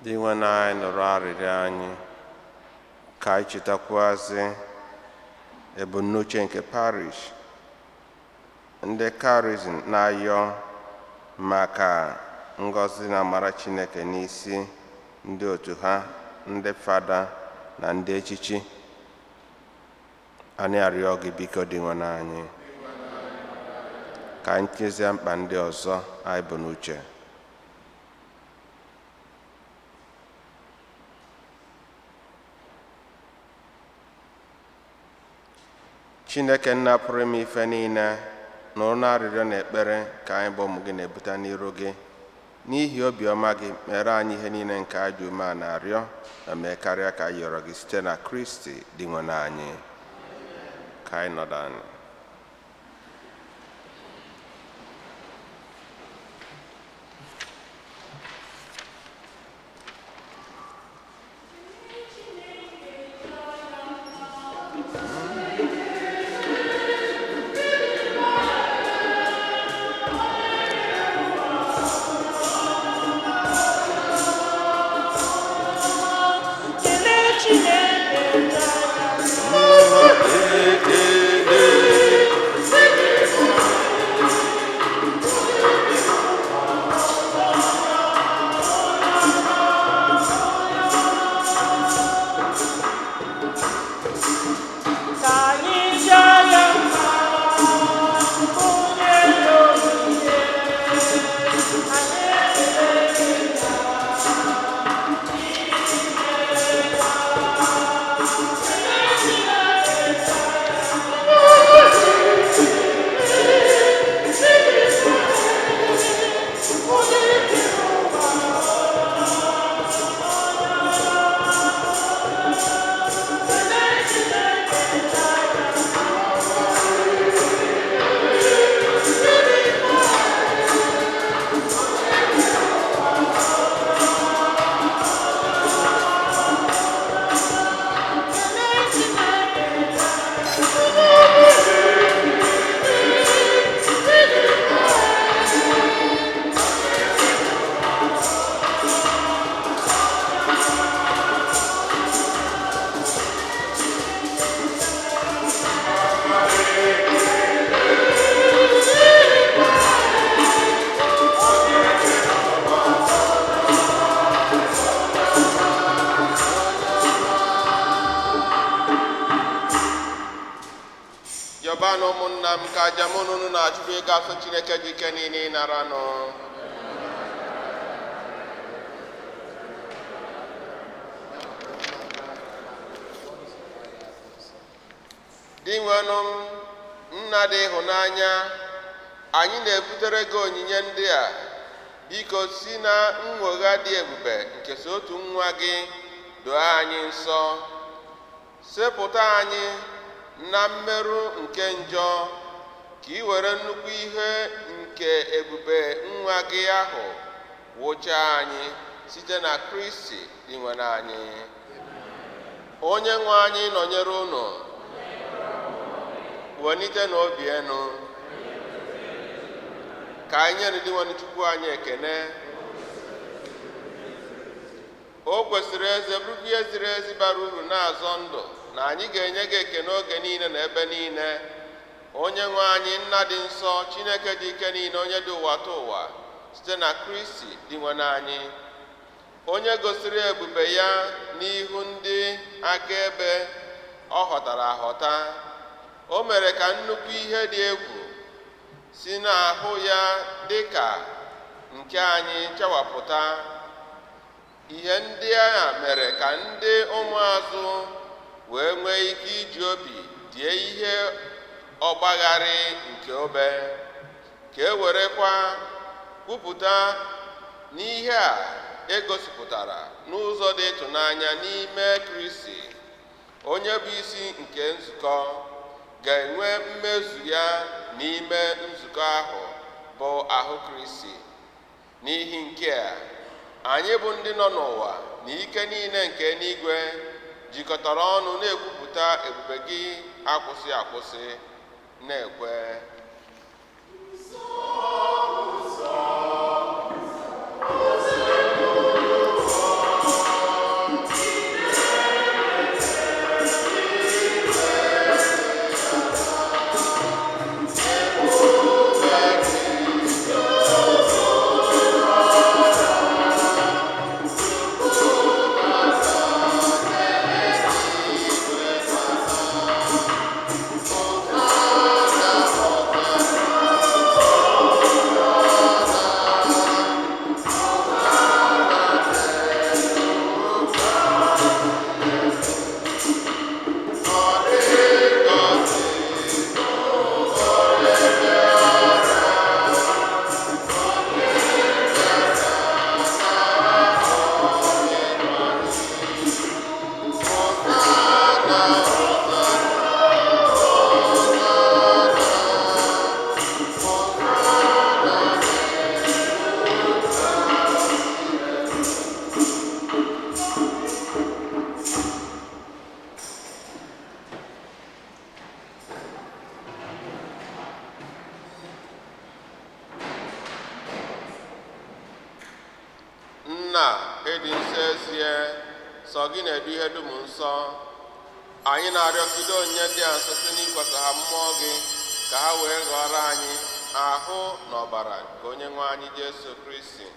Dị nwe anyị, nụrụ arịrịọ anyị. Ka anyị chetakwazị ebumnuche nke parish ndị Charism na-ayọ maka ngọzi na amara Chineke n'isi ndị otu ha, ndị fada na ndị echichi. Anyị arịọ gị, biko, dị nwe anyị, ka anyị tinyezie mkpa ndị ọzọ anyị bụ n'uche. Chineke Nna pụrụ ime ife niile, nụrụ na arịrịọ na ekpere ka anyị bụ ụmụ gị na-ebute n'iru gị. N'ihi obiọma gị, mere anyị ihe niile nke anyị dị umeala na-arịọ, na mee karịa ka anyị yọrọ gị, site na Kristi dị nwe anyị. Ka anyị nọdụ anyị. Kelee Chineke. Ka anyị jaa ya mma, onye onyinye anyị ekele gị. Yọbanụ, ụmụnna m, ka aja mụ na unu na-achụpụ ịga asọ Chineke dị ike niile ịnara nụ. Dị nwenụ m, Nna dị ịhụnanya, anyị na-ebutere gị onyinye ndị a. Biko, si na nnwogha dị ebube nke so otu nwa gị doo anyị nsọ, sepụta anyị na mmerụ nke njọ, ka ị were nnukwu ihe nke ebube nwa gị ahụ wụchaa anyị, site na Kristi dị nwere anyị. Onye nwe anyị nọnyere unu. Welite na obi enu. Ka anyị nyere dị nwanne Chukwu anyị ekene. O kwesịrị eze, bụrụkwa ihe ziri ezi, bara uru, na-azọ ndụ, na anyị ga-enye gị ekene oge niile na ebe niile, Onye nwe anyị, Nna dị nsọ, Chineke dị ike niile, onye dị ụwa tụ ụwa, site na Kristi dị nwe anyị, onye gosiri ebube ya n'ihu ndị akaebe ọ ghọtara aghọta. O mere ka nnukwu ihe dị egwu si n'ahụ ya dị ka nke anyị chawapụta. Ihe ndị a mere ka ndị ụmụazụ wee nwee ike iji obi die ihe ọgbagharị nke obe, ka e werekwa kwupụta n'ihe a. Egosipụtara n'ụzọ dị ịtụnanya n'ime Kristi, onye bụ isi nke nzukọ, ga-enwe mmezu ya n'ime nzukọ ahụ bụ ahụ Kristi. N'ihi nke a, anyị bụ ndị nọ n'ụwa na ike niile nke eluigwe jikọtara ọnụ na-ekwupụta ebube gị akwụsị akwụsị, na-ekwe. Nna, ịdị nsọ ezie, sọ gị na-edu ihe dum nsọ. Anyị na-arịọ ka ido onyinye ndị a nsọ site n'ikwasa ha mmụọ gị, ka ha wee ghọrọ anyị ahụ na ọbara nke Onye nwe anyị Jesu Kristi,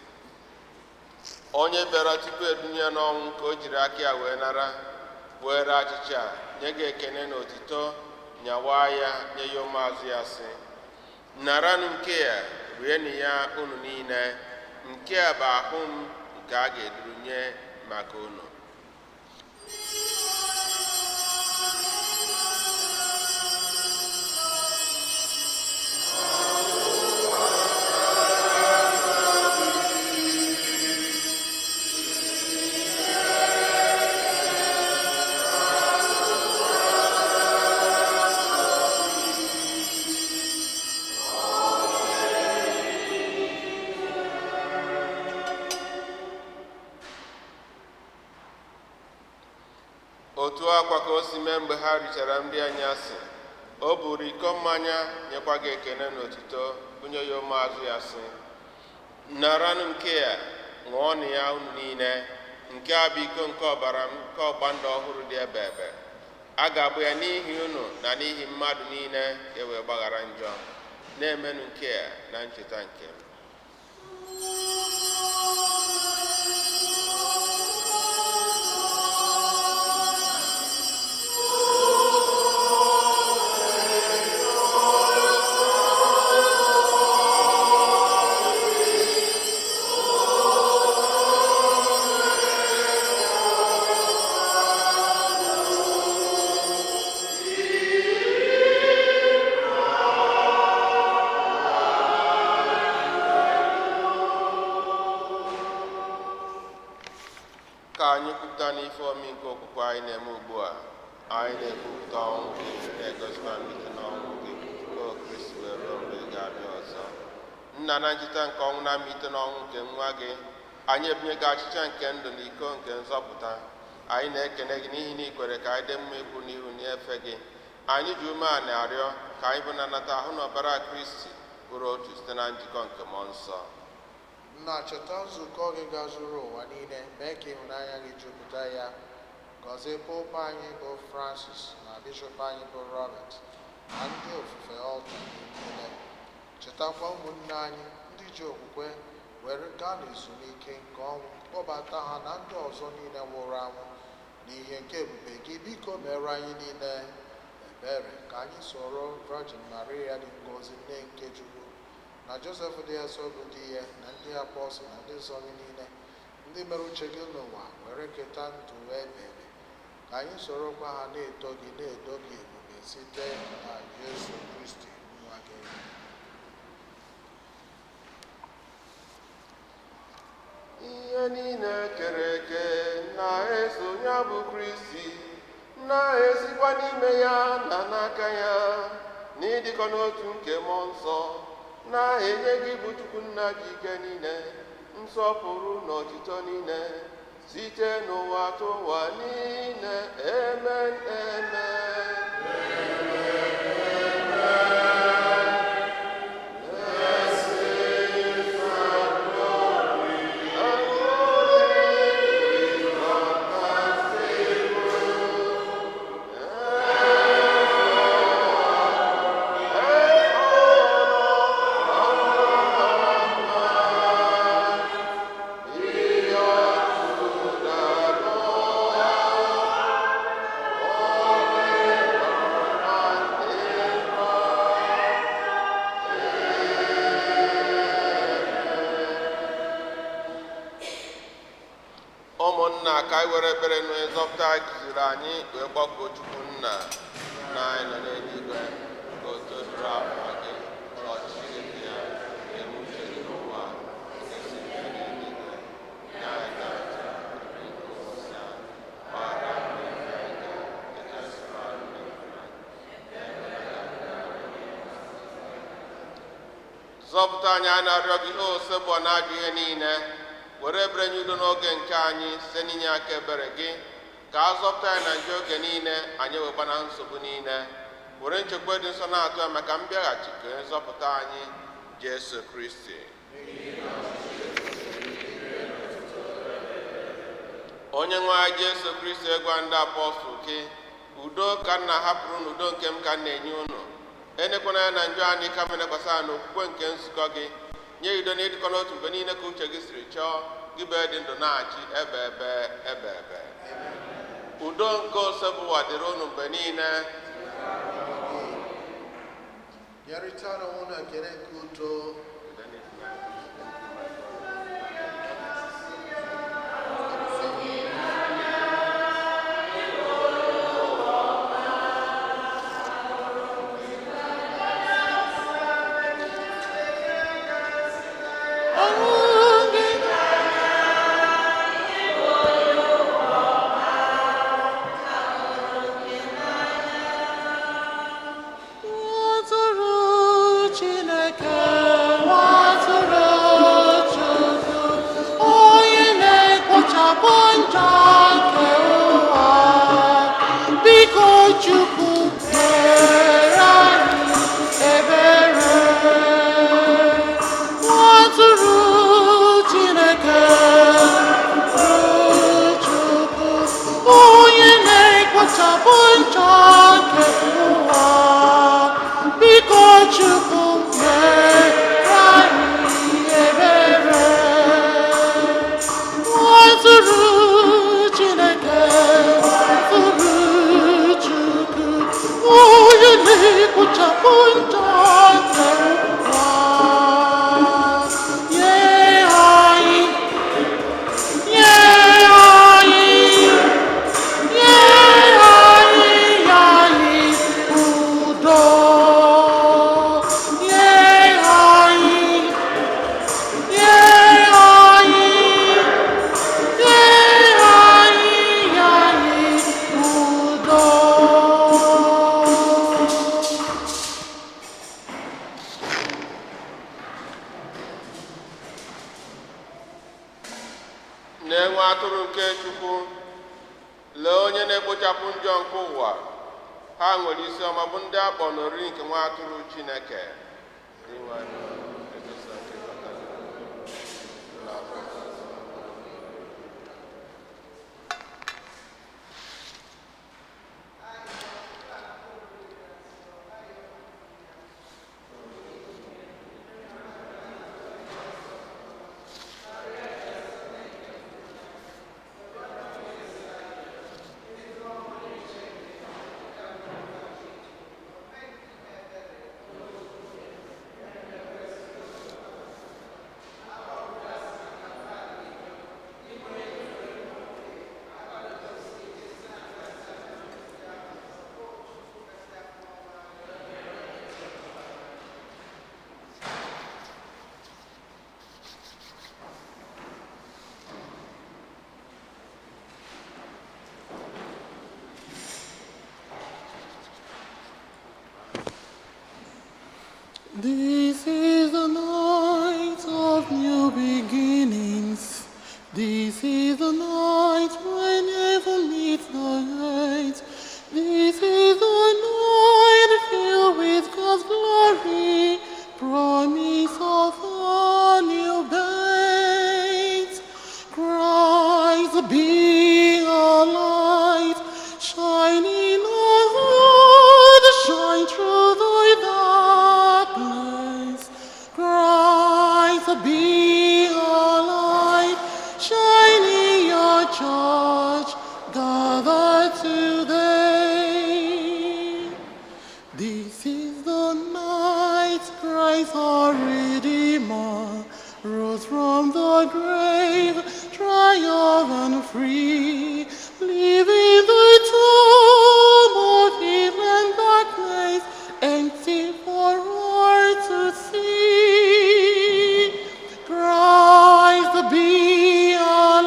onye bịara tupu edunye n'ọnwụ ka o jiri aka ya wee nara, were achịcha nye gị ekene na otito, nyawa ya nye ya ụmụazụ ya, sị: "Naranụ nke a, rienụ ya unu niile. Nke a bụ ahụ m nke a ga-eduru nye maka unu." Otu akwa ka o si mee mgbe ha richara nri anyasị, o buru iko mmanya, nyekwa gị ekene na otuto, bunye ya ụmụazụ ya, sị: "Naranụ nke a, ṅụọnụ ya unu niile. Nke a bụ iko nke ọbara m nke ọgba ndụ ọhụrụ dị ebe ebe. A ga-abụ ya n'ihi unu na n'ihi mmadụ niile ka e wee gbaghara njọ. Na-emenụ nke a na ncheta nke m." Ka anyị kwupụta n'ife omi nke okwukwe anyị na-eme ugbu a. Anyị na-ekwupụta ọnwụ gị, na-egosikwa mbilite n'ọnwụ gị, ka o Kristi wee ruo mgbe ị ga-abịa ọzọ. Nna, na ncheta nke ọnwụ na mbilite n'ọnwụ nke nwa gị, anyị ebunye gị achịcha nke ndụ na iko nke nzọpụta. Anyị na-ekene gị n'ihi na ị kwere ka anyị dị mma ikwu n'ihu n'efe gị. Anyị ji umeala arịọ ka anyị bụ na-anata ahụ na ọbara Kristi bụrụ otu site na njikọ nke mmụọ nsọ. Nna, cheta nzukọ gị gazuru ụwa niile, mee ka ịhụnanya gị jupụta ya. Gọzie Popu anyị bụ Francis na Bishọp anyị bụ Robert na ndị ofufe ọlta gị niile. Chetakwa ụmụnne anyị ndị ji okwukwe were gaa n'ezumike nke ọnwụ, kpọbata ha na ndị ọzọ niile nwụrụ anwụ n'ihe nke ebube gị. Biko mere anyị niile ebere, ka anyị soro Virgin Maria dị ngọzi, nne nke Chukwu, na Joseph dị nsọ bụ di ya, na ndị apọstụl na ndị nsọ gị niile, ndị mere uche gị n'ụwa, were keta ndụ ebebe. Ka anyị sorokwa ha na-eto gị, na-edo gị ebube site na Jesu Kristi nwa gị. Ihe Niile kere eke na-eso ya bụ Kristi, na-esikwa n'ime ya na n'aka ya, n'ịdịkọ n'otu nke Mmụọ Nsọ, na-enye gị bụ Chukwu Nna ji ike niile, nsọpụrụ na otito niile, site n'ụwa tụwa niile. Amen. Amen. Ụmụnna, ka anyị were ekpere na nzọpụta anyị kụziri anyị wee gbakwuo Chukwu Nna na anyị nọ n'eluigwe, ka otuto dịrị aha gị, ka ọchịchị gị bịa, ka eme uche gị n'ụwa ka esi eme n'eluigwe. Nye anyị tata nri nke ụbọchị anyị. Gbaghara anyị mmehie anyị dịka anyị si gbaghara ndị mmadụ anyị. Zọpụta anyị, anyị na-arịọ gị, o Osebụ na-ajụ ihe niile, were ebere nye udo n'oge nke anyị site n'inye aka ebere gị, ka a zọpụta anyị na njọ oge niile, anyị wekwa na nsogbu niile, were nchekwa dị nsọ na-atụ ya maka mbịaghachi ka onye nzọpụta anyị Jesu Kristi. Onye nwe anyị Jesu Kristi, gwa ndị apọstụl gị, udo ka m na-ahapụrụ unu, udo nke m ka m na-enye unu. Enekwana ya na njọ anyị, kama elekwasị anya n'okwukwe nke nzukọ gị. Nye udo na ịdịkọ n'otu mgbe niile ka uche gị siri chọọ, gị bụ dị ndụ na-achị ebe ebe ebe ebe. Udo nke Osebụwa dịrị unu mgbe niile. Nyerịta onwe unu ekele nke udo. Atụrụ Chineke, atụrụ Chukwu, onye na-ekpochapụ njọ nke ụwa, biko Chukwu mere anyị ebere. Atụrụ Chineke, atụrụ Chukwu, onye na-ekpochapụ njọ nke ụwa, biko Chukwu mere anyị ebere. Atụrụ Chineke, atụrụ Chukwu, onye na-ekpochapụ njọ nke ụwa, nye anyị, nye anyị, nye anyị, anyị udo. Nye anyị, nye anyị, nye anyị, anyị udo. Na-enwe atụrụ nke Chukwu, lee onye na-ekpochapụ njọ nke ụwa. Ha nwere isi ọma bụ ndị akpọ n'oriri nke nwa atụrụ Chineke. Dinwenụ, egosi nke kpatara n'afọ. This is the night of new beginnings. This is the night when heaven meets the earth. This is the night filled with God's glory, promise of a new birth. Christ be a light, shining on earth, shine through the darkness. Christ be a light, shining your church, gather today. This is the night Christ our Redeemer rose from the grave, triumphant and free, leaving the tomb of evil and darkness empty for all to see. Christ be a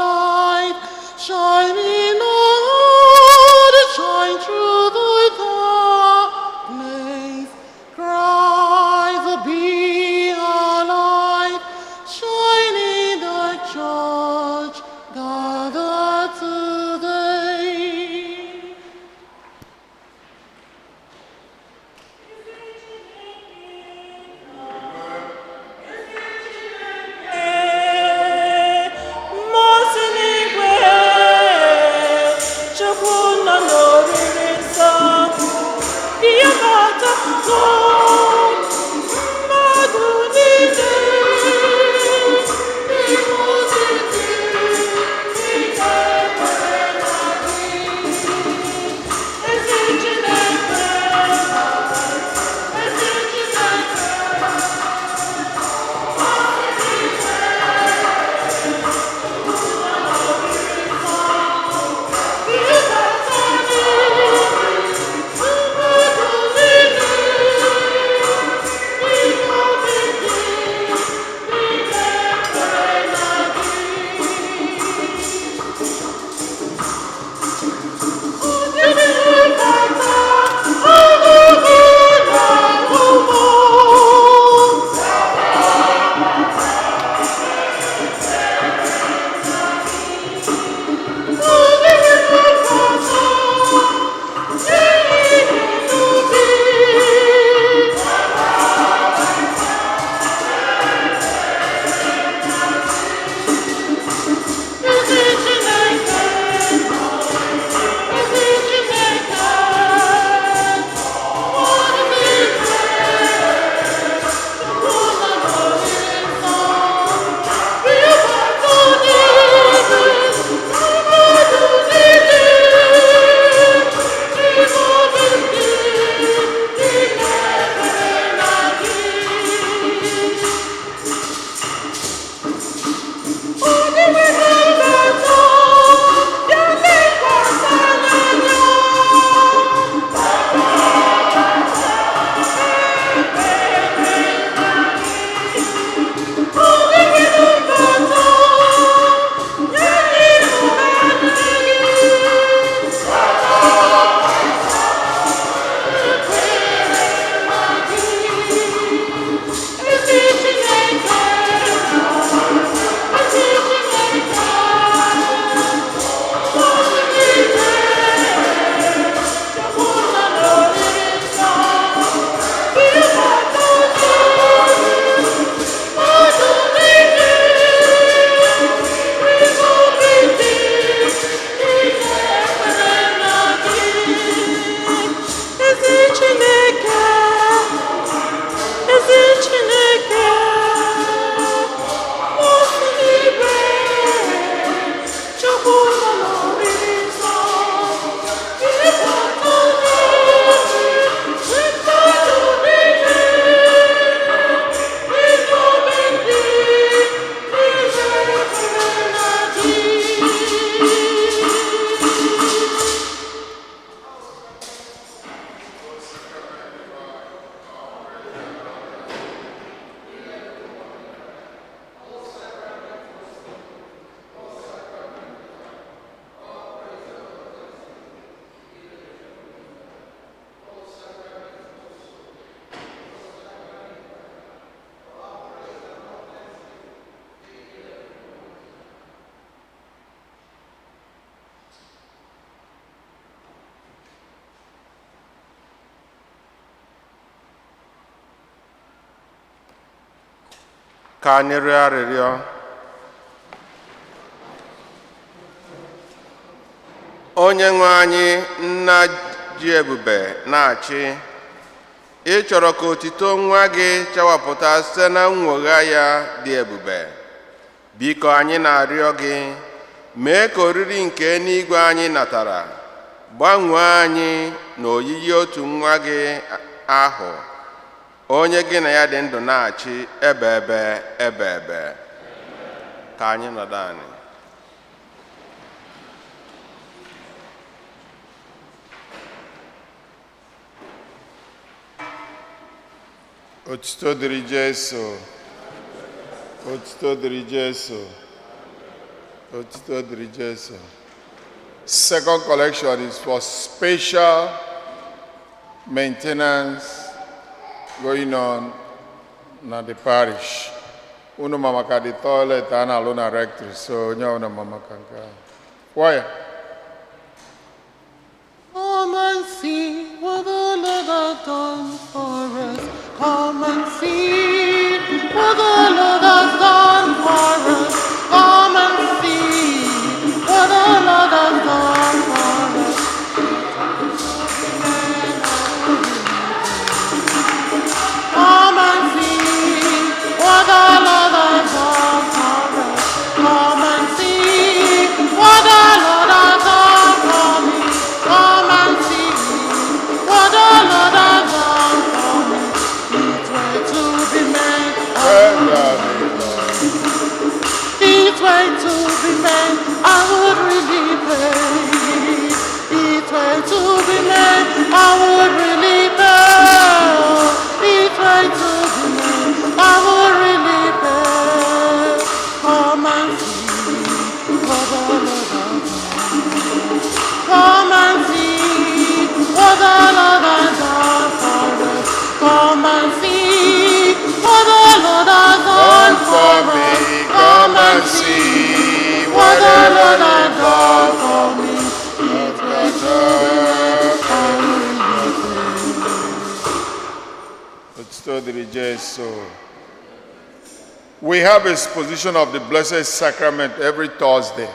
light, shining on, shine through the darkness. Christ be a light, shining the church, gather. Ka anyị rịọ arịrịọ. Onye nwe anyị, nna ji ebube na-achị, ị chọrọ ka otito nwa gị chawapụta site na nnwogha ya dị ebube. Biko, anyị na-arịọ gị, mee ka oriri nke eluigwe anyị natara gbanwee anyị na oyiyi otu nwa gị ahụ, onye gị na ya dị ndụ na-achị ebe ebe ebe ebe. Ka anyị nọdụ anyị. Otuto dịrị Jesu. Otuto dịrị Jesu. Otuto dịrị Jesu. Second collection is for special maintenance going on na the parish. Unu ma maka the toilet a na-alụ na rectory, so onye ọbụla ma maka nke ahụ. Kwụọ ya. Come and see what the Lord hath done for us. Come and see what the Lord has done for us. Come and see what the Lord has done for us. Come and see what the Lord has done for us. Come and see what the Lord has done for me. Come and see what the Lord has done for me. It were to be made. It were to be made, I would really pay. It were to be made, I would really pay. It were to be made, I would really pay. Come and see what the Lord has done. Come and see what the Lord has done for us. Come and see what the Lord has done For for me, us. come and see What what the the Lord Lord has done for me. It has done. Otuto dịrị Jesu. We have exposition of the Blessed Sacrament every Thursday,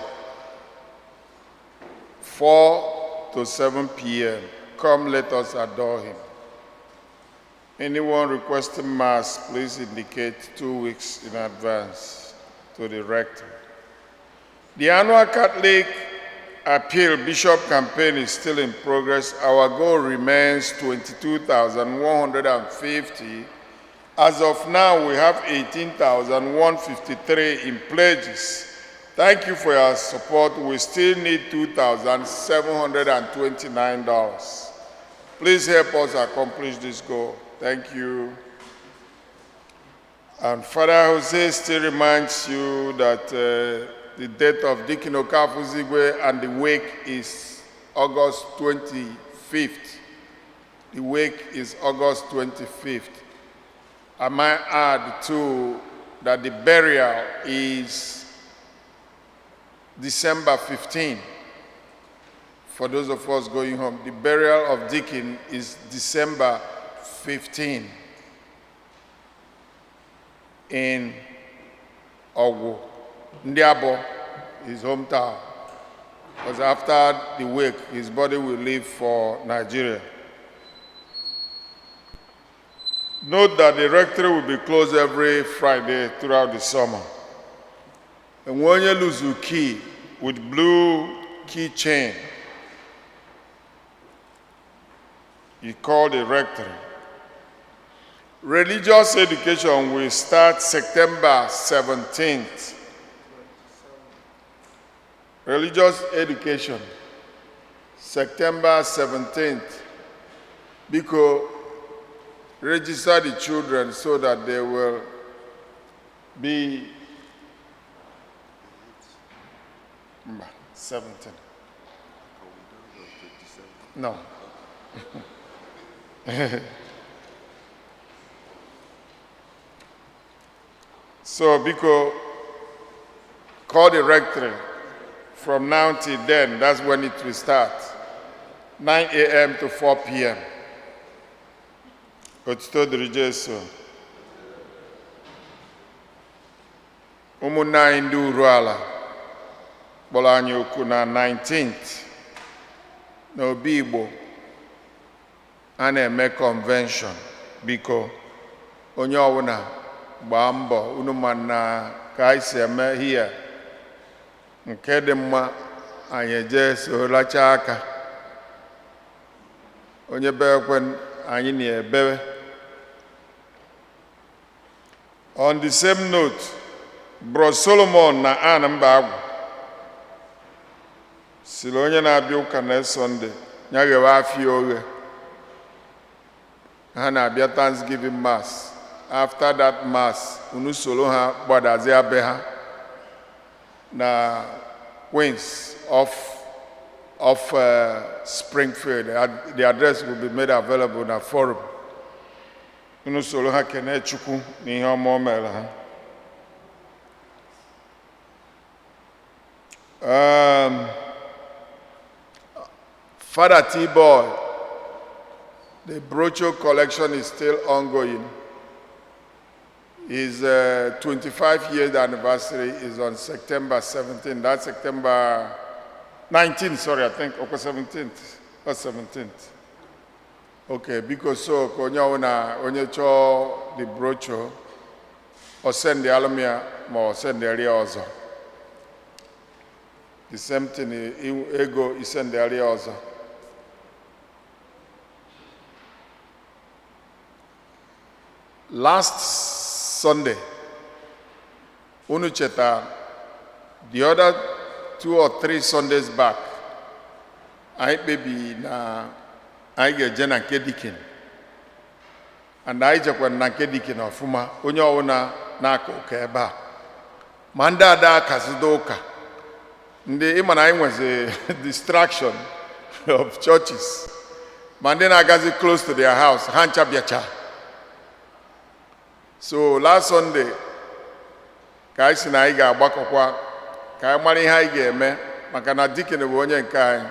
4 to 7 p.m. Come, let us adore him. Anyone requesting Mass, please indicate 2 weeks in advance to the rector. The annual Catholic Appeal Bishop campaign is still in progress. Our goal remains 22,150. As of now, we have 18,153 in pledges. Thank you for your support. We still need $2,729. Please help us accomplish this goal. Thank you. And Father Jose still reminds you that the death of Deacon Okafu Zigwe and the wake is August 25th. The wake is August 25th. I might add too that the burial is December 15. For those of us going home, the burial of Deacon is December 15 in Ogu, Ndiabo, his hometown. Because after the wake, his body will leave for Nigeria. Note that the rectory will be closed every Friday throughout the summer. And when you lose your key with blue keychain, you call the rectory. Religious education will start September 17th. Religious education, September 17th. Because register the children so that they will be Mba, 17. No. So, because call the rectory from now till then, that's when it will start. 9 a.m. to 4 p.m. Otuto dịrị Jesu. Ụmụnne anyị ndị Uruala kpọrọ anyị oku na 19th na Obi Igbo a na-eme convention. Biko, onye ọbụla gbaa mbọ. Unu ma na ka anyị si eme here, nke dị mma, anyị eje so lachaa aka. Onye bewekwe, anyị na-ebewe. On the same note, Bro Solomon na Ann Mbagwu siri onye na-abịa ụka next Sunday ya ghewe afịa oghe. Ha na-abịa Thanksgiving Mass. After that Mass, unu soro ha gbadazie be ha na Queens of Springfield. The address will be made available na forum. Unu soro ha kene Chukwu na ihe ọma o mere ha. Father T-Boy, the brochure collection is still ongoing. His 25 years anniversary is on September 17th. That's September 19th, sorry, I think, okay, 17th, or 17th. Okay, because so, ka onye ọbụla onye chọọ the brochure, ọ send alụ ya ma ọ send ya ọzọ. The same thing, ego isend ya ọzọ. Last Sunday, unu cheta, the other 2 or 3 Sundays back, anyị kpebi na anyị ga-eje na nke deacon. And anyị jekwara na nke deacon ọfụma, onye ọbụla na-aka ụka ebe a. Ma ndị ada akazido ụka, ndị ịma na anyị nwezi distraction of churches, ma ndị na-agazi close to their house, ha ncha bịacha. So last Sunday, ka anyị si na anyị ga-agbakọkwa ka anyị mara ihe anyị ga-eme, maka na deacon bụ onye nke anyị.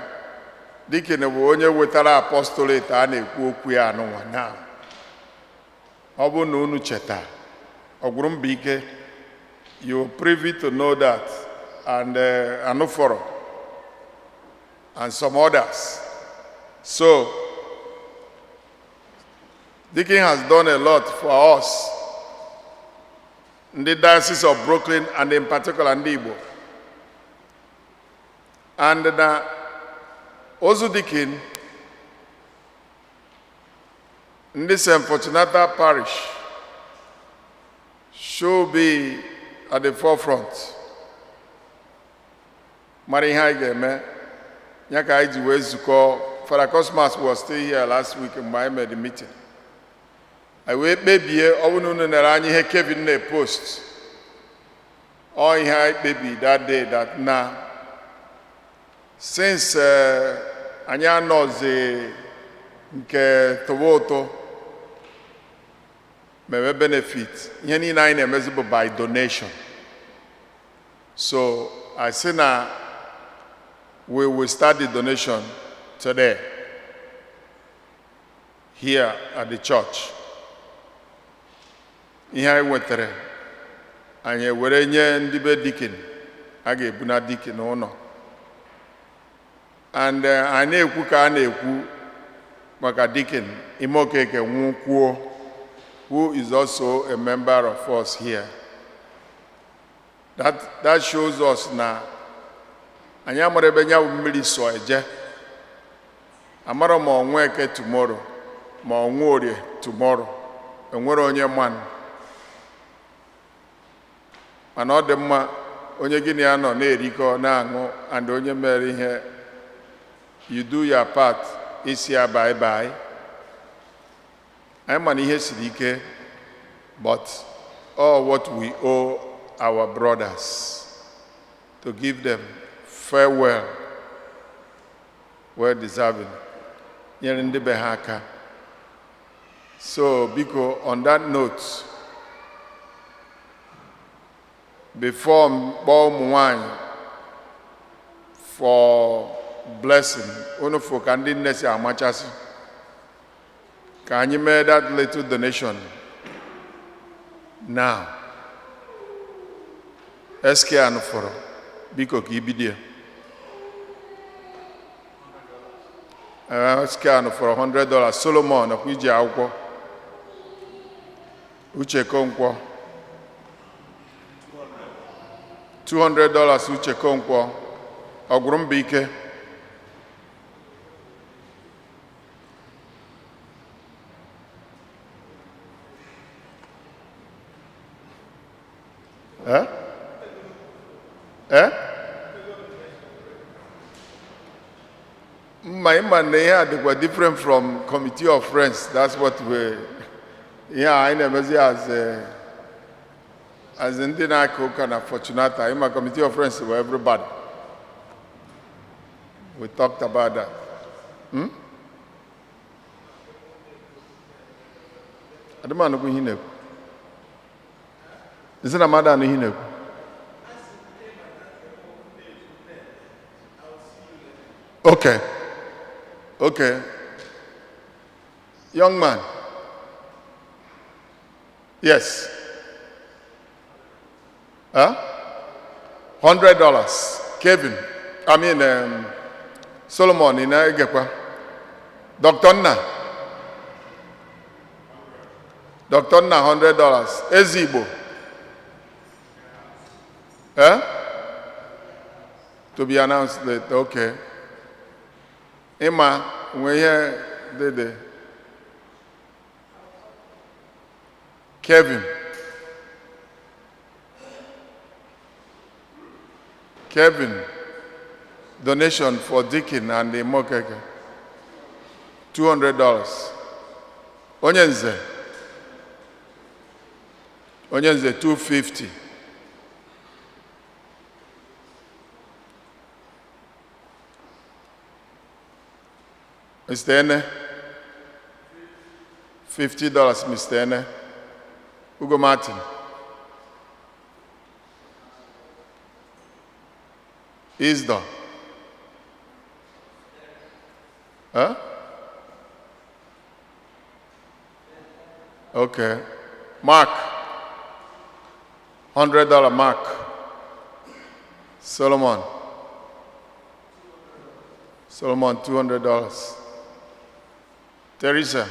Deacon bụ onye wetara apostolate a na-ekwu okwu ya anụnwa na ọ bụrụ na unu cheta ọgwụrụ mba ike, you privy to know that and Anuforo and some others. So deacon has done a lot for us, ndị Diocese of Brooklyn and in particular ndị Igbo. And na ozu deacon, ndị St. Fortunata Parish should be at the forefront. Mara ihe anyị ga-eme ya ka anyị ji wee zukọ. Father Cosmas was still here last week mgbe anyị mere the meeting. Anyị wee kpebie, ọ bụrụ na unu nere anya ihe Kevin na-post, ọ ihe anyị kpebi that day, that na since anyị anọzi nke tụwa ụtụ mewe benefit, ihe niile anyị na-emezi bụ by donation. So I say na we will start the donation today here at the church. Ihe anyị nwetara, anyị ewere nye ndị be deacon, a ga-ebu na deacon ụlọ. And anyị na-ekwu ka a na-ekwu maka deacon Ime Okeke nwukwuo, who is also a member of us here. That shows us na anyị amara ebe nya bụ mmiri so eje. Amara ma ọnwa Eke tomorrow, ma ọnwa Orie tomorrow, enwere onye mmanụ. Mana ọ dị mma onye gị na ya nọ na-erikọ, na-aṅụ, and onye mere ihe, you do your part isi ya bye bye. Anyị ma na ihe siri ike, but all what we owe our brothers, to give them farewell well deserving, nyere ndị be ha aka. So biko, on that note, before m kpọọ ụmụ nwanyị for blessing, unu fụ ka ndị nne si amachasị, ka anyị mee that little donation now. SK Anụfọrọ, biko ka ibido ya. SK Anụfọrọ $100. Solomon ọkwa iji akwụkwọ. Uche Konkwo $200. Uche Konkwo ọgwụrụ mba ike. Eh? Eh? Mma ịma na ihe a dịkwa different from committee of friends. That's what we ihe a anyị na-emezi as ndị na-aka ụka na Fortunata. Ịma committee of friends were everybody. We talked about that. Hmm? Adịmanụkwu ihe ị na-ekwu. Isi na mmadụ anụ ihe ị na-ekwu. Okay. Okay. Young man. Yes. Huh? $100. Kevin. I mean, Solomon in Egekwa. Dr. Nna. Dr. Nna, $100. Ezigbo. Eh? To be announced later. Okay. Ịma nwe ihe dede. Kevin. Kevin, donation for Deacon and the Mokeke, $200. Onye nze, Onye nze 250. Mr. Ene, $50, Mr. Ene. Ugo Martin. Isdor. Huh? Okay. Mark. $100 Mark. Solomon. Solomon, $200. Teresa.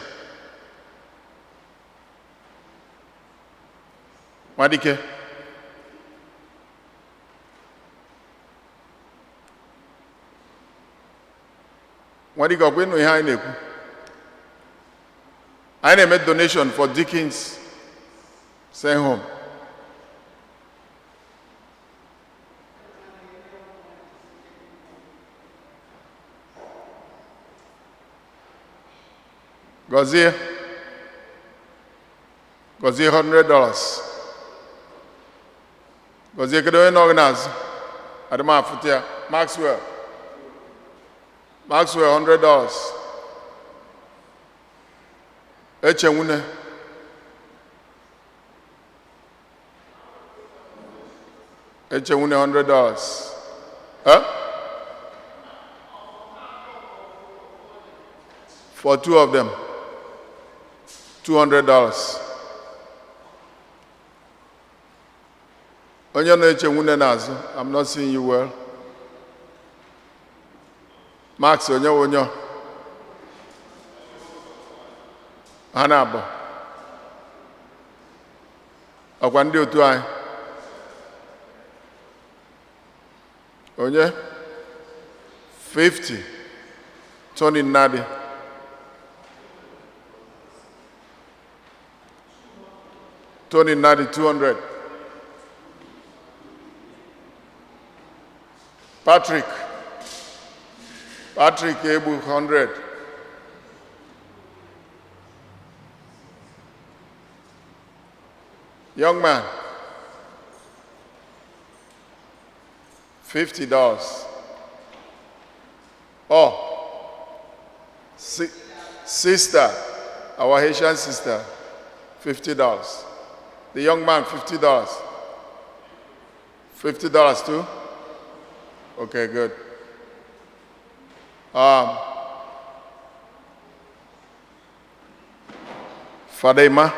Nwadike. Nwadike, ọkwa ịnụ ihe anyị na-ekwu? Anyị na-eme donation for Deacons send home. Gọzie. Gọzie $100. Gọzie, kedu onye nọ gị n'azụ? Adị m afụta ya. Maxwell. Maxwell $100. Eche nwune. Eche nwune $100. Huh? For two of them. $200. Onye na-eche nwune n'azụ, I'm not seeing you well. Max, onye wụ onye? Ha na-abụ. Ọkwa ndị otu anyị. Onye? 50. Tony Nnadi. Tony Nnadi, 200. Patrick. Patrick Ebu, 100. Young man. $50. Oh, sister, our Haitian sister, $50. The young man, $50. $50 too? Okay, good. Fadema,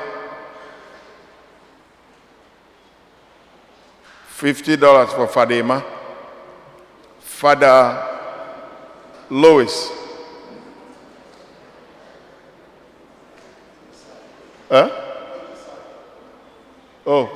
$50 for Father Emma. Father Louis. Huh? Oh.